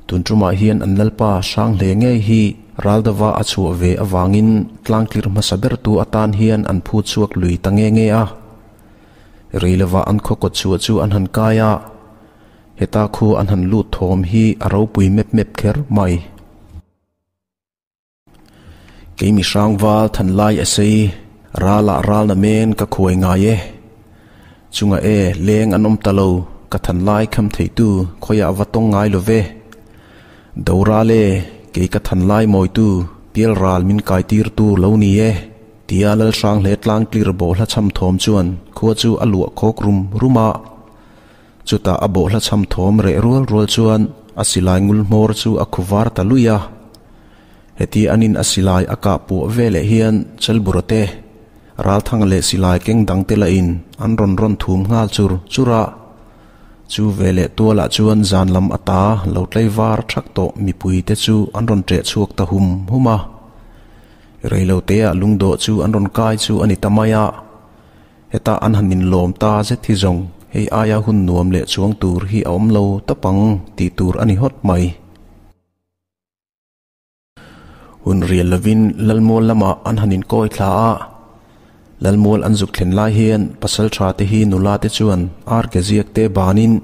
Tun tumah hian an lalpa Hranghle ngei hi Raldava a chhuah ve avangin tlangtlir hmasa bertu atan hian an phu chhuak lui ta nge nge a. Reilova an khaw kawt chhuah chu an han kai a. Heta khu an han lut thawm hi a ropui mep mep kher mai. Kei mi hrangval than lai a sei, Ralah ral na men ka khuai ngai e. Chunga e, leng an awm ta lo, ka than lai kham theitu khawiah va tawng ngai lo ve. Do ral e, kei ka than lai mawitu, Pialral min kai tir tu lo ni e, tia lal hrang hle tlang tlir bawhla chham thawm chuan khua chu a luah khawk rum rum a. Chutah a bawhla chham thawm reh rual rual chuan a silai ngul hmawr chu a khu var ta lui a. Heti anin a silai a kah puah veleh hian Chalbura te, Ralthanga leh silai keng dangte lahin an rawn rawn thum nghal chur chur a. Chu veleh tualah chuan zan lam ata lo tlei var thak tawh mipuite chu an rawn ṭeh chhuak ta hum hum a. Reiloteah lungdawh chu an rawn kai chu a ni ta mai a. Heta an han inlawm ta zet hi zawng hei aia hun nuam leh chuang tur hi a awm lo tawp ang tih tur a ni hawt mai. Hun rial lovin Lalmual lamah an han inkawi thla a. Lalmual an zuk thlen lai hian pasaltha te hi nula te chuan ar ke ziak te banin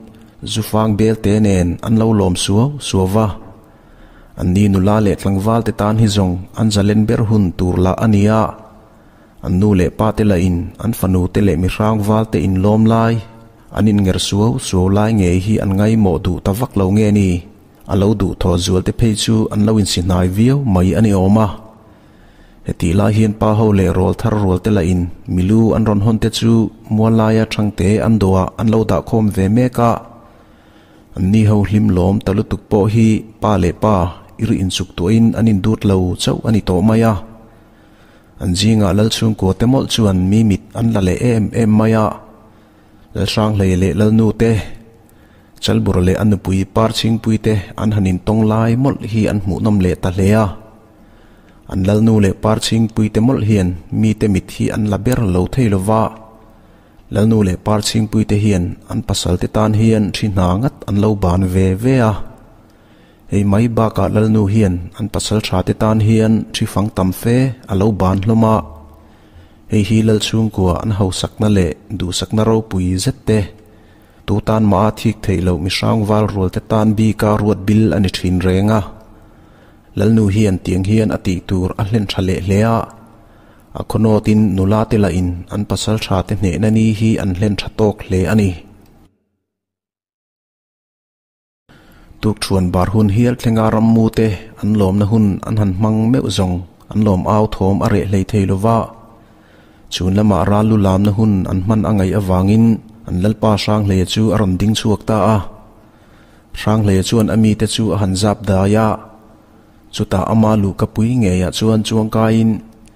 zufang bel te nen an lo lawm suau suau va. An ni nula leh tlangval te tan hi zawng an zalen ber hun tur lah a ni a. An nu leh pa te lahin an fanu te leh mihrang val te inlawm lai, an innger suau suau lai ngei hi an ngaimawh duh ta vak lo nge ni? A lo duh thaw zual te phei chu an lo insi hnai viau mai a ni awm a. Hetih lai hian pa ho leh rawl thar rual te lahin milu an rawn hawn te chu mual laia thangte an dawhah an lo dah khawm ve mek a. An ni ho hlim lawm ta lutuk pawh hi pa leh pa ir inchuk tuahin an indut lo chauh a ni tawh mai a. An zingah lal chhungkua te mawlh chuan mi mit an la leh em em mai a. Lalhranghlei leh Lalnu te, Chalbura leh a nupui Parchhingpui te an han intawng lai mawlh hi an hmuhnawm leh ta hle a. An Lalnu leh Parchhingpui te mawlh hian mite mit hi an la ber lo thei lo va. Lalnu leh Parchhingpui te hian an pasal te tan hian thi hna ngat an lo ban ve ve a. Hei mai bakah Lalnu hian an pasal tha te tan hian thi fang tam fe a lo ban hlawm a. Hei hi Lal chhungkua an hausakna leh duhsakna ropui zet te, tu tan mah a thik theih loh mihrang val rual te tan bika ruat bil a ni thin reng a. Lalnu hian tiang hian a tih tur a hlen tha leh hle a, a khawnawtin nula te lahin an pasal tha te hnehna ni hi an hlen tha tawk hle a ni. Tukṭhuan bar hun hial thlenga rammu te an lawmna hun an han hmang meuh zawng an lawm au thawm a reh hlei thei lova. Chhun lamah ral lu lamna hun an hman a ngaih avangin an lalpa Hranghleia chu a rawn ding chhuak ta a. Hranghleia chuan a mite chu a han zap dai a. Chutah ama luhka pui ngeiah chuan chuangkaiin,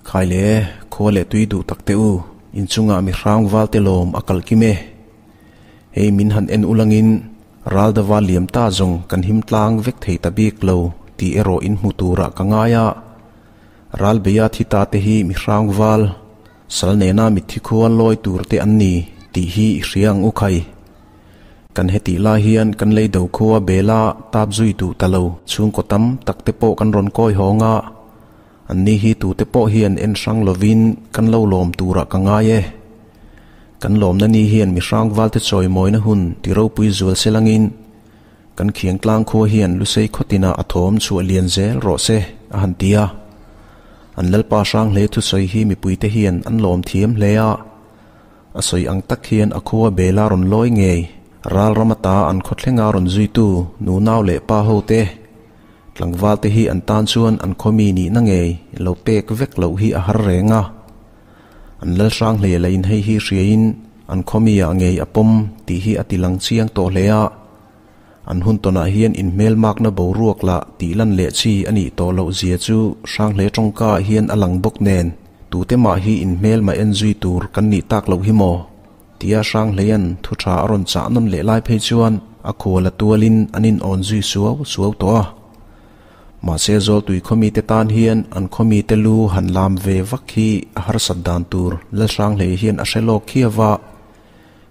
Khai le, khua leh tui duh tak teh u, inchungah mi hrang valte lawm a kalh kim e. Hei min han en ulangin Raldava liam ta zawng kan him tlang vek thei ta bik lo tih erawh in hmu turah ka ngai a. Ralbeia thi ta te hi mi hrang val, sal nena mitthi khua lawi tur te an ni tih hi i hria ang u khai. Kan hetih lai hian kan lei do khua bela tap zui duh ta lo chhungkaw tam tak te pawh kan rawn kawi hawng a. An ni hi tute pawh hian en hrang lovin kan lo lawm turah ka ngai e. Kan lawmna ni hian mihrang valte chawimawina hun ti ropui zual se langin kan khiang tlang khua hian Lusei khawtinah a thawm chhuah lian zel rawh se, a han ti a. An Lalpa hrang hle thusawi hi mipuite hian an lawm thiam hle a. A sawi ang tak hian a khua bela rawn lawi ngei, ral ram ata an khawthlenga rawn zuitu nunau leh pa hote, Tlangval te hi an tan chuan an khawmi nihna ngei lo pek vek loh hi a har reng a. An lal hrang hle la in hei hi hriain an khawmi ah ngei a pawm tih hi a ti lang chiang tawh hle a. An hun tawnah hian inhmelmakna boruak lah tih lan leh chi a nih tawh loh zia chu hrang hle tawngka ah hian a lang bawk nen tute mah hi inhmelma en zui tur kan nih tak loh hi maw? Tia Hranghleia'n thu tha a rawn chah nawn leh lai phei chuan a khual a tualin an in-awn zui suau suau tawh a. Mahse Zawltui khawmite tan hian an khawmite lu han lam ve vak hi a harsat dan tur Lalhranghlei hian a hre lawk khiau a.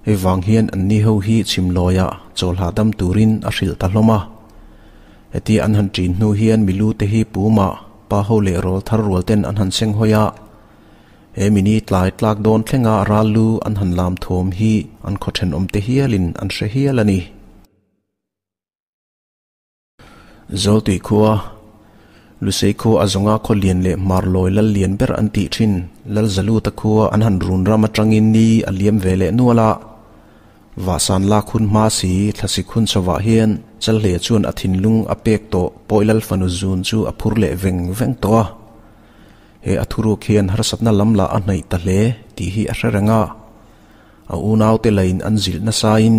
Hei vang hian an ni ho hi chhimlawiah chawlhah dam turin a hrilh ta hlawm a. Hetia an han ṭin hnu hian milu te hi pumah pa ho leh rawl thar rual ten an han seng hawi a. He mini tlai tlak dawn thlenga ral lu an han lam thawm hi an khaw thenawmte hialin an hre hial a ni. Zawltui khua, Lusei khua a zawnga khaw lian leh hmarlawi lal lian ber an tih thin Lalzaluta khua an han run ram atangin ni a liam ve leh nual a. Vahsan lak hun hma si thlasik hun chhovah hian Chalhle chuan a thinlung a pek tawh Pawilal fanu zun chu a phur leh veng veng tawh a. He a thuruk hian harsatna lam lah a hnaih ta hle tih hi a hre reng a. A unaute lain an zilh nasain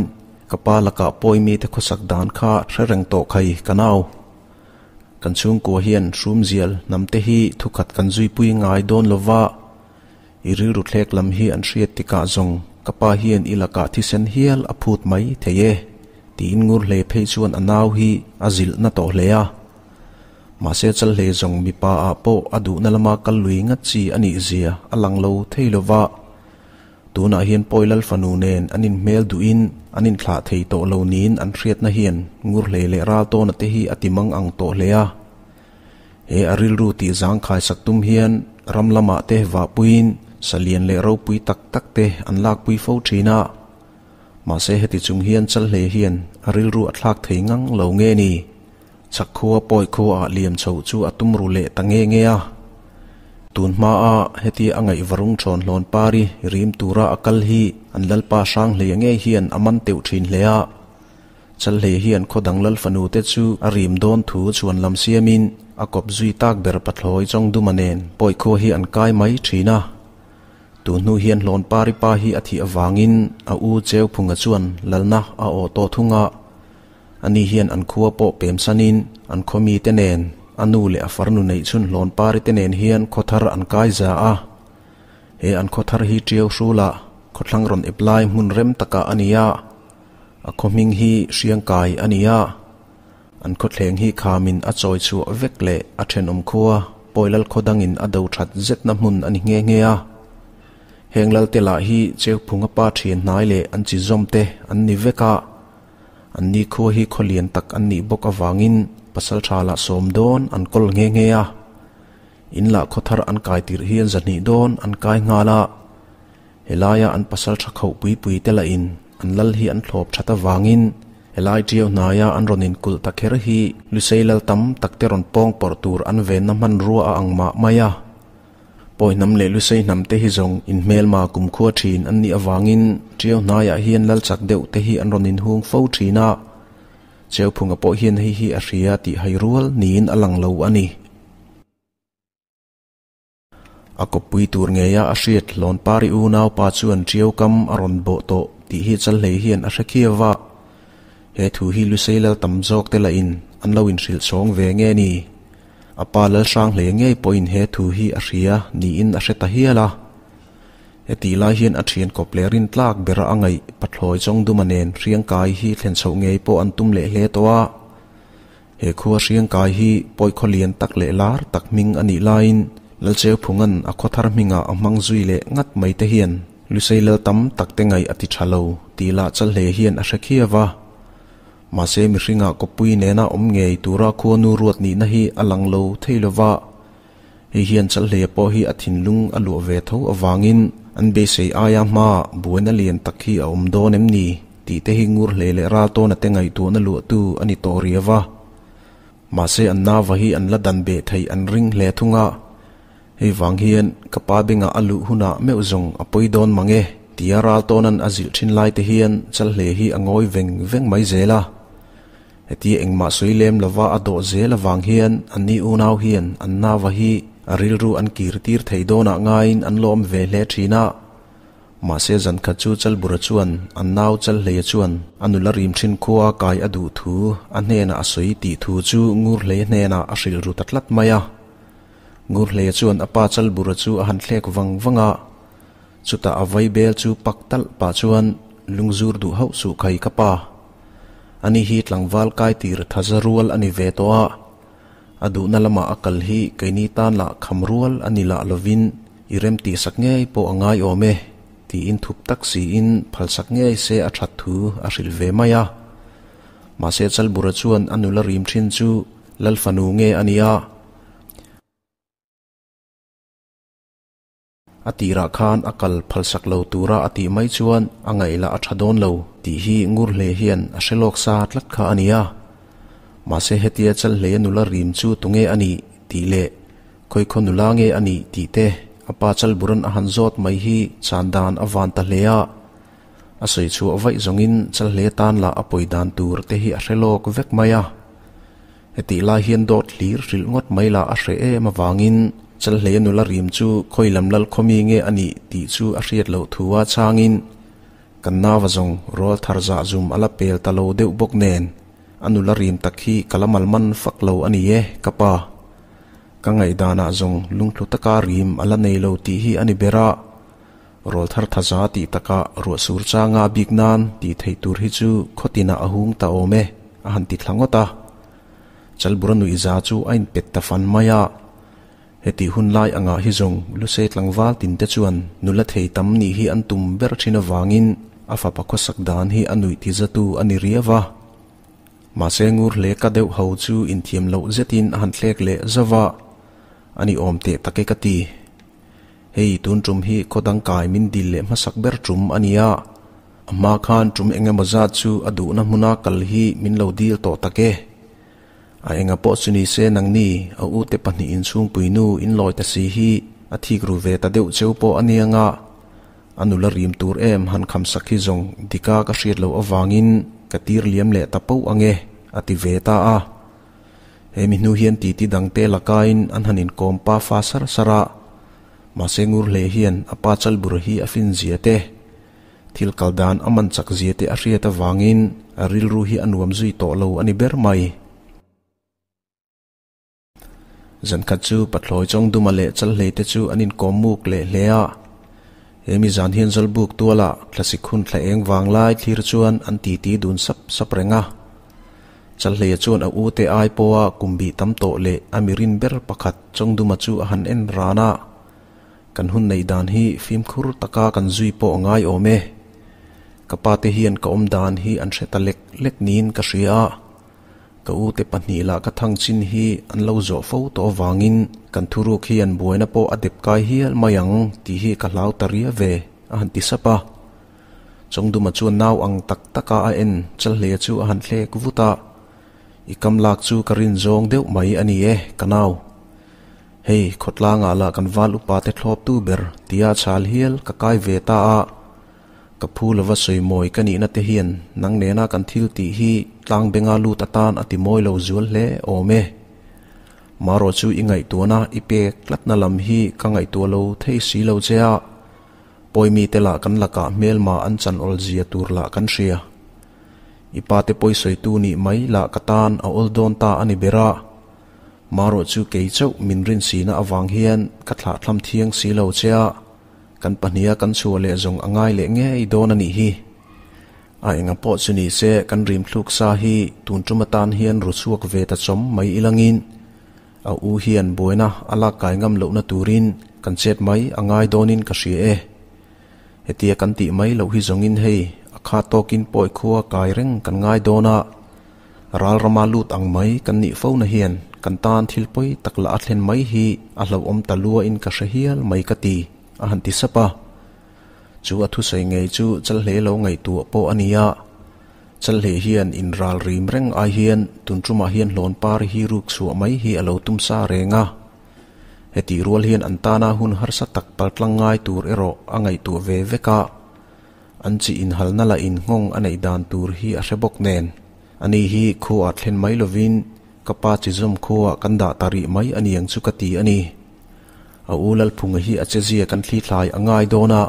ka pa lakah pawi mite khawsak dan kha hre reng tawh khai ka nau. Kan chhungkua hian hrumzial hnamte hi thukhat kan zuipui ngai dawn lova, i rilru thlek lam hi an hriat tikah zawng ka pa hian i lakah thisen hial a phut mai thei e, tiin ngur hle phei chuan a nau hi a zilh na tawh hle a. Mahse Chalhlei zawng mipa ah pawh a duhna lama kal lui ngat chi a nih zia a lang lo thei lova, tunah hian Pawi Lal fanu nen an inhmel duhin an inthlah thei tawh lo niin an hriatna hian Ngurhlei leh Raltawna te hi a ti mang ang tawh hle a. He a rilru tih zangkhai sak tum hian ram lamah te vahpuiin salian leh ropui tak tak te an lakpui fo thin a. Mahse heti chung hian Chalhlei hian a rilru a thlak thei ngang lo nge ni? Chhak khua pawi khua ah liam chhoh chu a tum ru leh ta nge nge a. Tun hma a hetia a ngaih varung thawn hlawn pari rim tura a kal hi an Lalpa Hranghleia ngei hian a man teuh thin hle a. Chalhlei hian khaw dang Lal fanu te chu a rim dawn thu chhuan lam siamin a kawp zui tak ber pathlawi Chawngduma nen pawi khua hi an kai mai thin a. Tun hnu hian hlawn pari pa hi a thih avangin a u Cheuphunga chuan lalna a awh tawh thung a. Ani hian an khua pawh pem sanin an khaw mite nen, a nu leh a farnu neih chhun hlawn pari te nen hian khaw thar an kai za a. He an khaw thar hi Tiau Hrula khawthlang rawn ep lai hmun rem takah a ni a. A khaw hming hi Hriangkai a ni a. An khawthleng hi khamin a chawi chhuah vek leh a thenawm khua Pawilal khaw dangin a do that zetna hmun a ni nghe nghe a. Heng lalte lah hi Cheuphunga pa thian hnai leh an chi zawm te an ni vek a. An ni khua hi khaw lian tak an nih bawk avangin pasaltha lah sawm dawn an kawl nghe nghe a. In lah khaw thar an kai tirh hian zahnih dawn an kai nghal a. Helaia an pasaltha khoh pui pui te lahin an lal hi an thlawp that avangin helai tiau hnaia an rawn inkulh ta kher hi Lusei lal tam tak te rawn pawng pawrh tur an venna hmanrua a ang mah mai a. Pawi hnam leh Lusei hnam te hi zawng inhmelma kumkhua thin an nih avangin Tiau hnaiah hian lal chak deuh te hi an rawn inhung fo thin a, Cheuphunga pawh hian hei hi a hria tih hai rual niin a lang lo a ni. A kawppui tur ngeia a hriat Hlawnpari unaupa chuan Tiau kam a rawn bawh tawh tih hi Chalhlei hian a hre khiau a, he thu hi Lusei lal tam zawk te lahin an lo inhrilh chhawng ve nge ni? A pa Lalhranghlei ngei pawhin he thu hi a hria niin a hre ta hial a. Hetih lai hian a thian kawp leh rintlak bera a ngaih Pathlawi Chawngduma nen Hriangkai hi thlen chhoh ngei pawh an tum leh hle tawh a. He khua Hriangkai hi pawi khaw lian tak leh lar tak hming a nih laiin Lalcheuphunga'n a khaw thar hmingah a hmang zui leh ngat mai te hian Lusei lal tam tak te ngaih a ti tha lo tih lah Chalhlei hian a hre khiau a. Mahse mihringah kawppui nena awm ngei tura khuanu ruat nihna hi a lang lo thei lova, hei hian Chalhleia pawh hi a thinlung a luah ve tho avangin an beisei aia hma buaina lian tak hi a awm dawn em ni tih te hi ngur hle leh ral tawna te ngaihtuahna luahtu a ni tawh riau a. Mahse an nava hi an la dan beh theih an ring hle thung a. Hei vang hian ka pa bengah a luh hunah meuh zawng a pawi dawn mang e, tia ral tawnan a zilh thin lai te hian Chalhle hi a ngawi veng veng mai zel a. Hetia engmah sawi lem lova a dawh zel avang hian anni unau hian an nava hi a rilru an kir tir thei dawnah ngaiin an lawm ve hle thin a. Mahse zan khat chu Chalbura chuan an nau Chalhleia chuan a nula rim thin khua kai a duh thu a hnenah a sawi tih thu chu Ngurhleia hnenah a hrilh ru ta tlat mai a. Ngurhleia chuan a pa Chalbura chu a han thlek vang vang a, chutah a vai bel chu pak talh pah chuan lungzur duh hauh suh khai ka pa. Ani hi tlangval kai tir thaza rual a ni ve tawh a, a duhna lamah a kal hi keini tan lah kham rual a ni lah lovin i rem tihsak ngei pawh a ngai awm e tiin thup tak siin phalsak ngei se a that thu a hrilh ve mai a. Mahse Chalbura chuan a nula rim thin chu Lal fanu nge a nia? A tirah khan a kal phalsak lo tura a tih mai chuan a ngaihlah a tha dawn lo tih hi ngur hle hian a hre lawk sa tlat kha a nia. Mahse hetia Chalhleia nula rim chu tunge a nih tih leh khawikhaw nula nge a nih tih te a pa Chalburan a han zawt mai hi chan dan a van ta hle a. A sawi chhuah vaih zawngin Chalhleia tan lah a pawi dan tur te hi a hre lawk vek mai a. Hetih lai hian dawt hlir hrilh ngawt mai lah a hreh em avangin Chalhleia nula rim chu khawi lam lal khawmi nge a nih tih chu a hriat loh thu a chhangin kan nauva zawng rual thar zah zum a la pel ta lo deuh bawk nen a nula rim tak hi ka la mal man fak lo a ni e ka pa. Ka ngaihdanah zawng lungthlu taka rim a la nei lo tih hi a ni ber a, rual thar thaza tih takah ruah sur changa bik nan tih theih tur hi chu khaw tinah a hung ta awm e a han ti thla ngawt a. Chalbura nuihza chu a inpet ta fan mai a. Hetih hun lai angah hi zawng Lusei tlangval tinte chuan nula thei tam nih hi an tum ber thin avangin a fapa khawsak dan hi a nuih tizatu a ni riau a. Mahse ngur hle ka deuh ho chu inthiam loh zetin a han thlek leh zauh a, A ni awm teh tak e ka ti. Hei tun tum hi khaw dangkai min dil leh hmasak ber tum a ni a, a hma khan tum eng emaw zat chu a duhna hmuna kal hi min lo dil tawh tak e. A enga pawh chu ni se nangni a ute pahnih inchhungpui nu in lawi ta si hi a thik ru ve ta deuh cheu pawh a nia nga, a nula rim tur em han kham sak hi zawng dika ka hriat loh avangin ka tir liam leh ta poh ange a ti ve ta a. He mi hnu hian titi dangte lakain an han inkawm pa fa sar sar a, mahse ngur hle hian a pa chalbur hi a fin zia te, Thil kal dan a man chak zia te a hriat avangin a rilru hi a nuam zui tawh lo a ni ber mai. Zankhat chu Pathlawi Chawngduma leh Chalhlei te chu an inkawm muk leh hle a. He mi zan hian Zawlbuk tuala thlasik hun thla eng vang lai thlir chuan an titi dun sap sap reng a. Chalhleia chuan a ute ai pawha kum bih tam tawh leh a mirin ber pakhat Chawngduma chu a han en ran a. Kan hun neih dan hi fimkhur taka kan zui pawh a ngai awm e. Ka pa te hian ka awm dan hi an hre ta lek lek niin ka hria a. Ka u te pahnih lah ka thang chin hi an lo zawh fo tawh avangin kan thuruk hian buaina pawh a dep kai hial mai ang tih hi ka hlau ta ria ve, a han ti sap a. Chawngduma chuan nau ang tak taka a en Chalhleia chu a han thlek vut a. I kam lak chu ka rin zawng deuh mai a ni e, ka nau. Hei, khawtlangah lah kan val upa te thlawptu ber tia chhal hial ka kai ve ta a, ka phu lova sawi mawi ka nihna te hian nang nena kan thil tih hi tlang benga lut atan a ti mawi lo zual hle awm e. Marawh chu i ngaihtuahna i pek tlatna lam hi ka ngaihtuah lo thei si lo che a, pawimi te lah kan lakah hmelma an chan awl zia tur lah kan hria. I pa te pawi sawitu nih mai lah ka tan a awl dawn ta a ni ber a. Marawh chu kei chauh min rin sina avang hian ka thlahthlam thiang si lo che a, kan pahniha kan chhuah leh zawng a ngai leh ngei dawn a nih hi. A enga pawh chu ni se kan rim thluk sa hi tun tum atan hian ru chhuak ve ta chawm mai ilangin a u hian buaina a lak kai ngam lohna turin kan chet mai a ngai dawnin ka hria e. Hetia kan tih mai loh hi zawngin hei a kha tawkin pawi khua kai reng kan ngai dawn a, Ral rama lut ang mai kan nih fo na hian kan tan thil pawi tak lah a thlen mai hi a hlauhawm ta luain ka hre hial mai ka ti, a han ti sap a. Chu a thusawi ngei chu Chalhle lo ngaihtuah pawh a ni a. Chalhle hian in ral rim reng ai hian tun tumah hian hlawn par hi ruk chhuah mai hi a lo tum sa reng a. Hetih rual hian an tana hun harsa tak paltlang ngai tur erawh a ngaihtuah ve vek a. An chi inhalna lah in nghawng a neih dan tur hi a hre bawk nen. Ani hi khuaah thlen mai lovin ka pa chi zawm khuaah kan dah ta rih mai a niang chu ka ti a ni. A u Lalphunga hi a chezia kan thli thlai a ngai dawn a,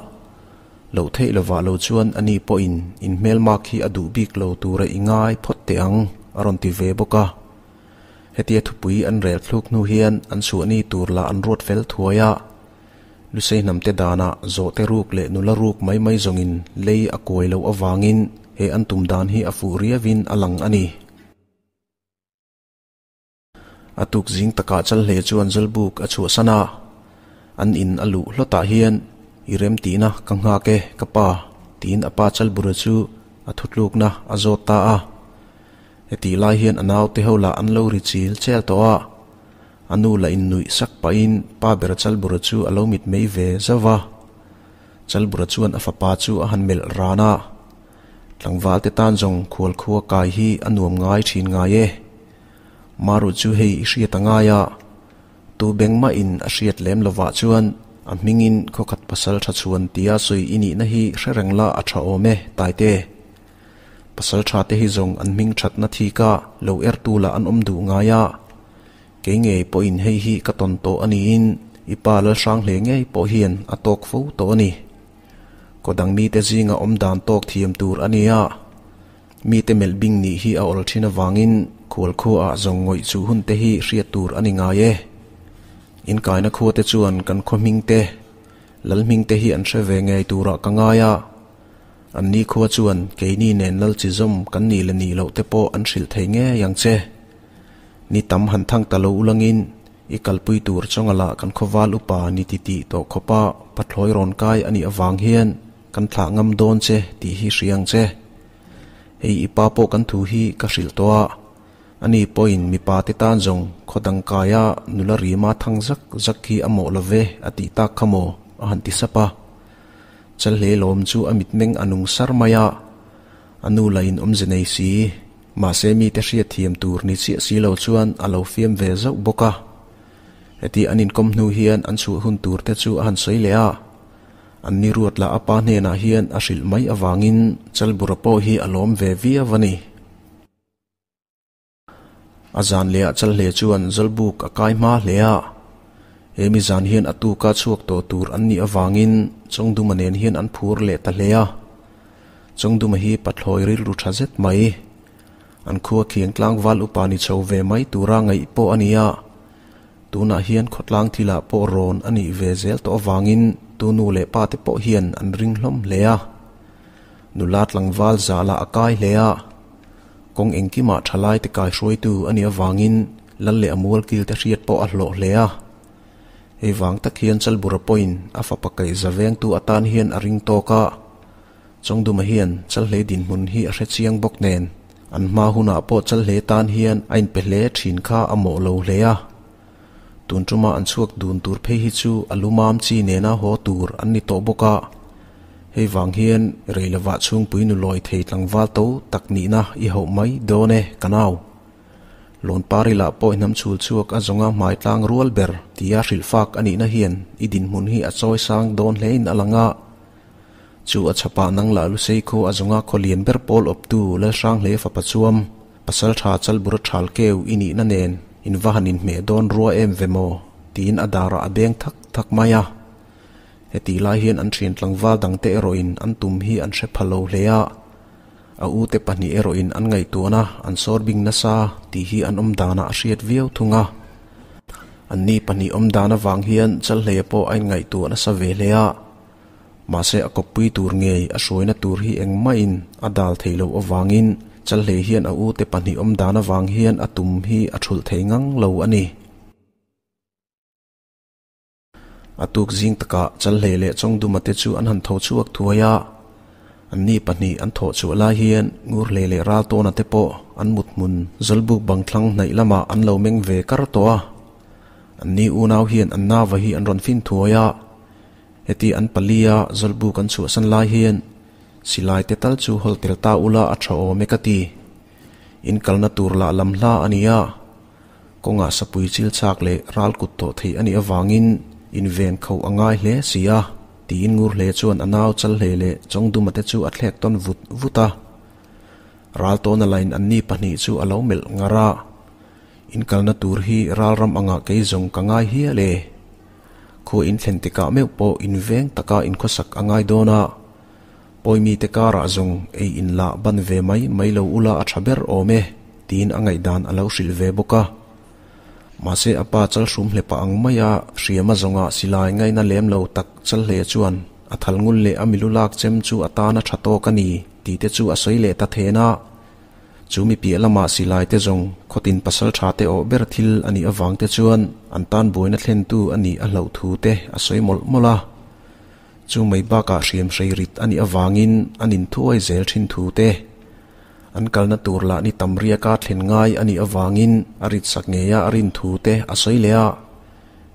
loh theih lovah lo chuan ani pawhin in hmelmak hi a duh bik lo tura i ngai phawt teh ang a rawn ti ve bawk a. Hetia thupui an rel thluk hnu hian an chhuahni tur lah an ruat fel thuai a. Lusei hnamte danah zawhte ruk leh nula ruk mai mai zawngin lei a kuai loh avangin he an tum dan hi a fuh riavin a lang a ni. A tuk zing takah Chalhle chuan Zawlbuk a chhuahsan a, an in a luh hlawtah hian i remtihna ka nghak e ka pa tiin a pa Chalbura chu a thutlukna a zawt ta a. Hetih lai hian a naute ho lah an lo ri chil chel tawh a. A nu lah in nuih sak pahin pa ber Chalbura chu a lo mitmei ve zauh va. Chalbura chuan a fapa chu a han melh ran a, Tlangval te tan zawng khual khua kai hi a nuam ngai thin ngai e. Maru chu hei i hriat a ngai a, tu beng mahin a hriat lem lovah chuan a hmingin khawkhat pasal tha chhuan tia sawi i nihna hi hre reng la a tha awm e, Taite. Pasal tha te hi zawng an hming thatna thika lo ertu lah an awm duh ngai a, Kei ngei pawhin hei hi ka tawn tawh a niin I pa Lalhranghle ngei pawh hian a tawk fo tawh a ni. Kaw dang mite zinga awm dan tawk thiam tur a ni a. Mite melh bing nih hi a awl thin avangin khualkhua ah zawng ngawih chu hun te hi hriat tur a ni ngai e. Inkaina khua te chuan kan khaw hming te, lal hming te hi an hre ve ngei turah ka ngai a. An ni khua chuan keini nen lal chi zawm kan nih leh nih loh te pawh an hrilh thei ngei ang che. Ni tam han thang ta lo ulangin i kalpui tur chawnga lah kan khawval upa ni ti tih tawh khawpa pathlawi rawn kai a nih avang hian kan thlah ngam dawn che tih hi hria ang che. Hei i pa pawh kan thu hi ka hrilh tawh a, ani pawhin mipa te tan zawng khaw dang kaia nula rima thang zak zak hi a mawh lo ve a tih tak kha maw a han ti sap a. Chalhlei lawm chu a mitmeng a nung sar mai a, a nu lah in awmze nei si, mahse mite hriat thiam tur ni chiah si lo chuan a lo fiam ve zauh bawk a. Heti an inkawm hnu hian an chhuah hun tur te chu a han sawi leh a, an ni ruat lah a pa hnenah hian a hrilh mai avangin Chalbura pawh hi a lawm ve viau a ni. A zan leh ah Chalhle chuan Zawlbuk a kai hma hle a. He mi zan hian a tuka chhuak tawh tur an nih avangin Chawngduma nen hian an phur leh ta hle a. Chawngduma hi pathlawi rilru tha zet mai. An khua khiang tlangval upa ni chho ve mai tura ngaih pawh a ni a. Tunah hian khawtlang thilah pawh rawn a nih ve zel tawh avangin tu nu leh pa te pawh hian an ring hlawm hle a. Nula tlangval zah lah a kai hle a. Kawng engkimah thalaite kaihruaitu a nih avangin lal leh a mualkil te hriat pawh a hlawh hle a. Hei vang tak hian Chalbura pawhin a fapa kaihza vengtu atan hian a ring tawk a. Chawngduma hian Chalhlei dinhmun hi a hre chiang bawk nen an hma hunah pawh Chalhlei tan hian a inpe hle thin kha a mawh lo hle a. Tun tuma an chhuak dun tur phei hi chu a lumam chi nena haw tur an ni tawh bawk a. Hei vang hian rei lovah chhungpui nu lawi thei tlangval to tak nihna i hauh mai dawn e ka nau. Lawnpari lah pawh i hnam chhul chhuak a zawnga hmai tlang rual ber tia hrilhfak a nihna hian i dinhmun hi a chawi sang dawn hlein a lang a. Chu a chhapah nang lah Lusei khaw a zawnga khaw lian ber pawl awptu Lalhranghlei fapa chuam pasal tha Chalbura thal keu i nihna nen in va han inhmeh dawn rua em ve maw tiin a darah a beng thak thak mai a. Hetih lai hian an thian tlangval dangte erawhin an tum hi an hre pha lo hle a, a ute pahnih erawhin an ngaihtuahna an sawr bing nasa tih hi an awm danah a hriat viau thung a. Anni pahnih awm dan avang hian Chalhleia pawh a inngaihtuah nasa ve hle a, mahse a kawppui tur ngei a hruaina tur hi engmahin a dal thei loh avangin Chalhlei hian a ute pahnih awm dan avang hian a tum hi a thulh thei ngang lo a ni. A tuk zing takah Chalhlei leh Chawngduma te chu an han tho chhuak thuai a. Anni pahnih an thawh chhuah lai hian Ngurhlei leh Raltawna te pawh an mut hmun Zawlbuk bang thlang hnaih lamah an lo meng ve kar tawh a. Anni unau hian an nava hi an rawn fin thuai a. Heti an palia Zawlbuk an chhuahsan lai hian silai te tal chu hawl tel ta ula a tha awm e ka ti. In kalna tur lah lam hla a ni a. Kawngah sapui chil chak leh ral kut tawh theih a nih avangin inven kho a ngai hle si a, tiin Ngurhle chuan a nau Chalhle leh Chawngduma te chu a thlek tawn vut vut a. Ral tawna lain anni pahnih chu a lo melh ngar a, Inkalna tur hi ralram angah kei zawng ka ngai hial e. Khua inthlen tikah meuh pawh inveng taka inkhawsak a ngai dawn a, Pawimite karah zawng ei in lah ban ve mai mai lo ula a tha ber awm e, tiin a ngaihdan a lo hrilh ve bawk a. Mahse a pa chalhrum hlepa ang maia hriama zawnga silai ngaihna lem lo tak Chalhle chuan a thal ngul leh a milu lak chem chu a tan a tha tawk a ni tih te chu a sawi leh ta then a. Chu mi piah lama silai te zawng khawtin pasal tha te awh ber thil a nih avang te chuan an tan buaina thlentu a nih a hlauh thu te a sawi mawlh mawlh a. Chu mai bakah hriam hrei rit a nih avangin an inthuai zel thin thu te, an kalna tur lah ni tam riaka thlen ngai a nih avangin a rit sak ngeia a rin thu te a sawi leh a.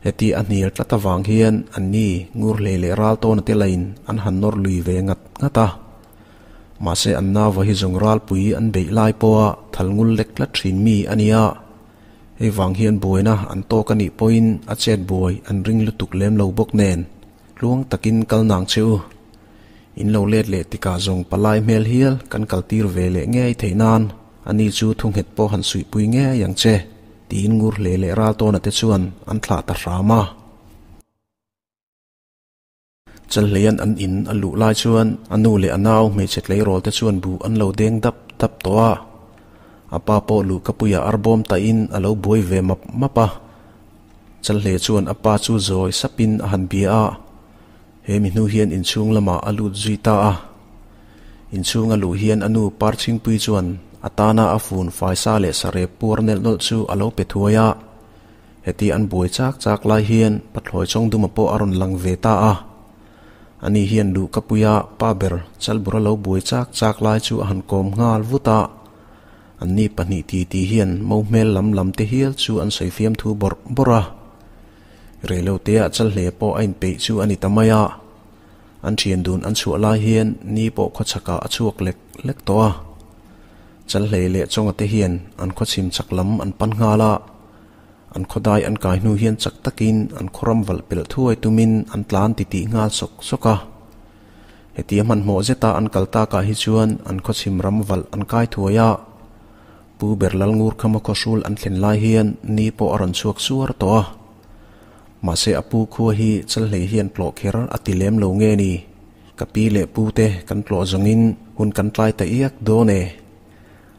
Heti a hnial tlat avang hian anni Ngurhlei leh Raltawna te lain an han nawr lui ve ngat ngat a. Mahse an nauva hi zawng ralpui an beih lai pawha thal ngul lek tlat thin mi a nia. Hei vang hian buaina an tawk a nih pawhin a chet buai an ring lutuk lem lo bawk nen. Tluang takin kal nang che u. In lo let leh tikah zawng palai hmel hial kan kal tir ve leh ngei theih nan ani chu thu nghet pawh han suihpui ngei ang che, tiin ngur hle leh ral tawna te chuan an thlah ta hram a. Chalhleian an in a luh lai chuan a nu leh a nau hmeichhe tleirawl te chuan buh an lo deng dap dap tawh a. A pa pawh luhkapuiah arbawm taihin a lo buai ve map map a. Chalhlei chuan a pa chu zawi sapin a han bia a. He mi hnu hian inchhung lamah a lut zui ta a. Inchhung a luh hian a nu Parchhingpui chuan a tana a fun faisa leh sarep puar nelh nawlh chu a lo pe thuai a. Heti an buai chak chak lai hian Pathlawi Chawngduma pawh a rawn lang ve ta a. Ani hian luhkapuia pa ber Chalbura lo buai chak chak lai chu a han kawm nghal vut a. Anni pahnih titi hian mo hmel lam lam te hial chu an sawi fiam thu bawrh bawrh a. Reiloteah Chalhle pawh a inpeih chu a ni ta mai a. An thian dun an chhuah lai hian ni pawh khawchhakah a chhuak lek lek tawh a. Chalhlei leh Chawnga te hian an khawchhim chak lam an pan nghal a. An khawdai an kai hnu hian chak takin an khawram valh pelh thuai tumin an tlan titih nghal sawk sawk a. Hetia hmanhmawh zeta an kal takah hi chuan an khawchhim ram valh an kai thuai a. Pu ber Lalngur khama khawhrul an thlen lai hian ni pawh a rawn chhuak suar tawh a. Mahse a pu khua hi Chalhlei hian tlawh kher a ti lem lo nge ni? Ka pi leh pu te kan tlawh zawngin hun kan tlai ta iak dawn e.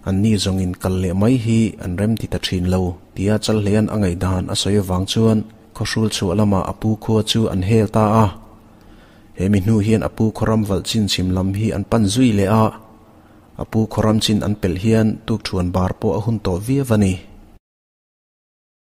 Anni zawngin kal leh mai hi an rem ti ta thin lo tia Chalhleian a ngaihdan a sawi avang chuan khawhrul chhuah lamah a pu khua chu an hel ta a. He mi hnu hian a pu khawram valh chin chhim lam hi an pan zui leh a. A pu khawram chin an pelh hian tukthuan bar pawh a hun tawh viau a ni.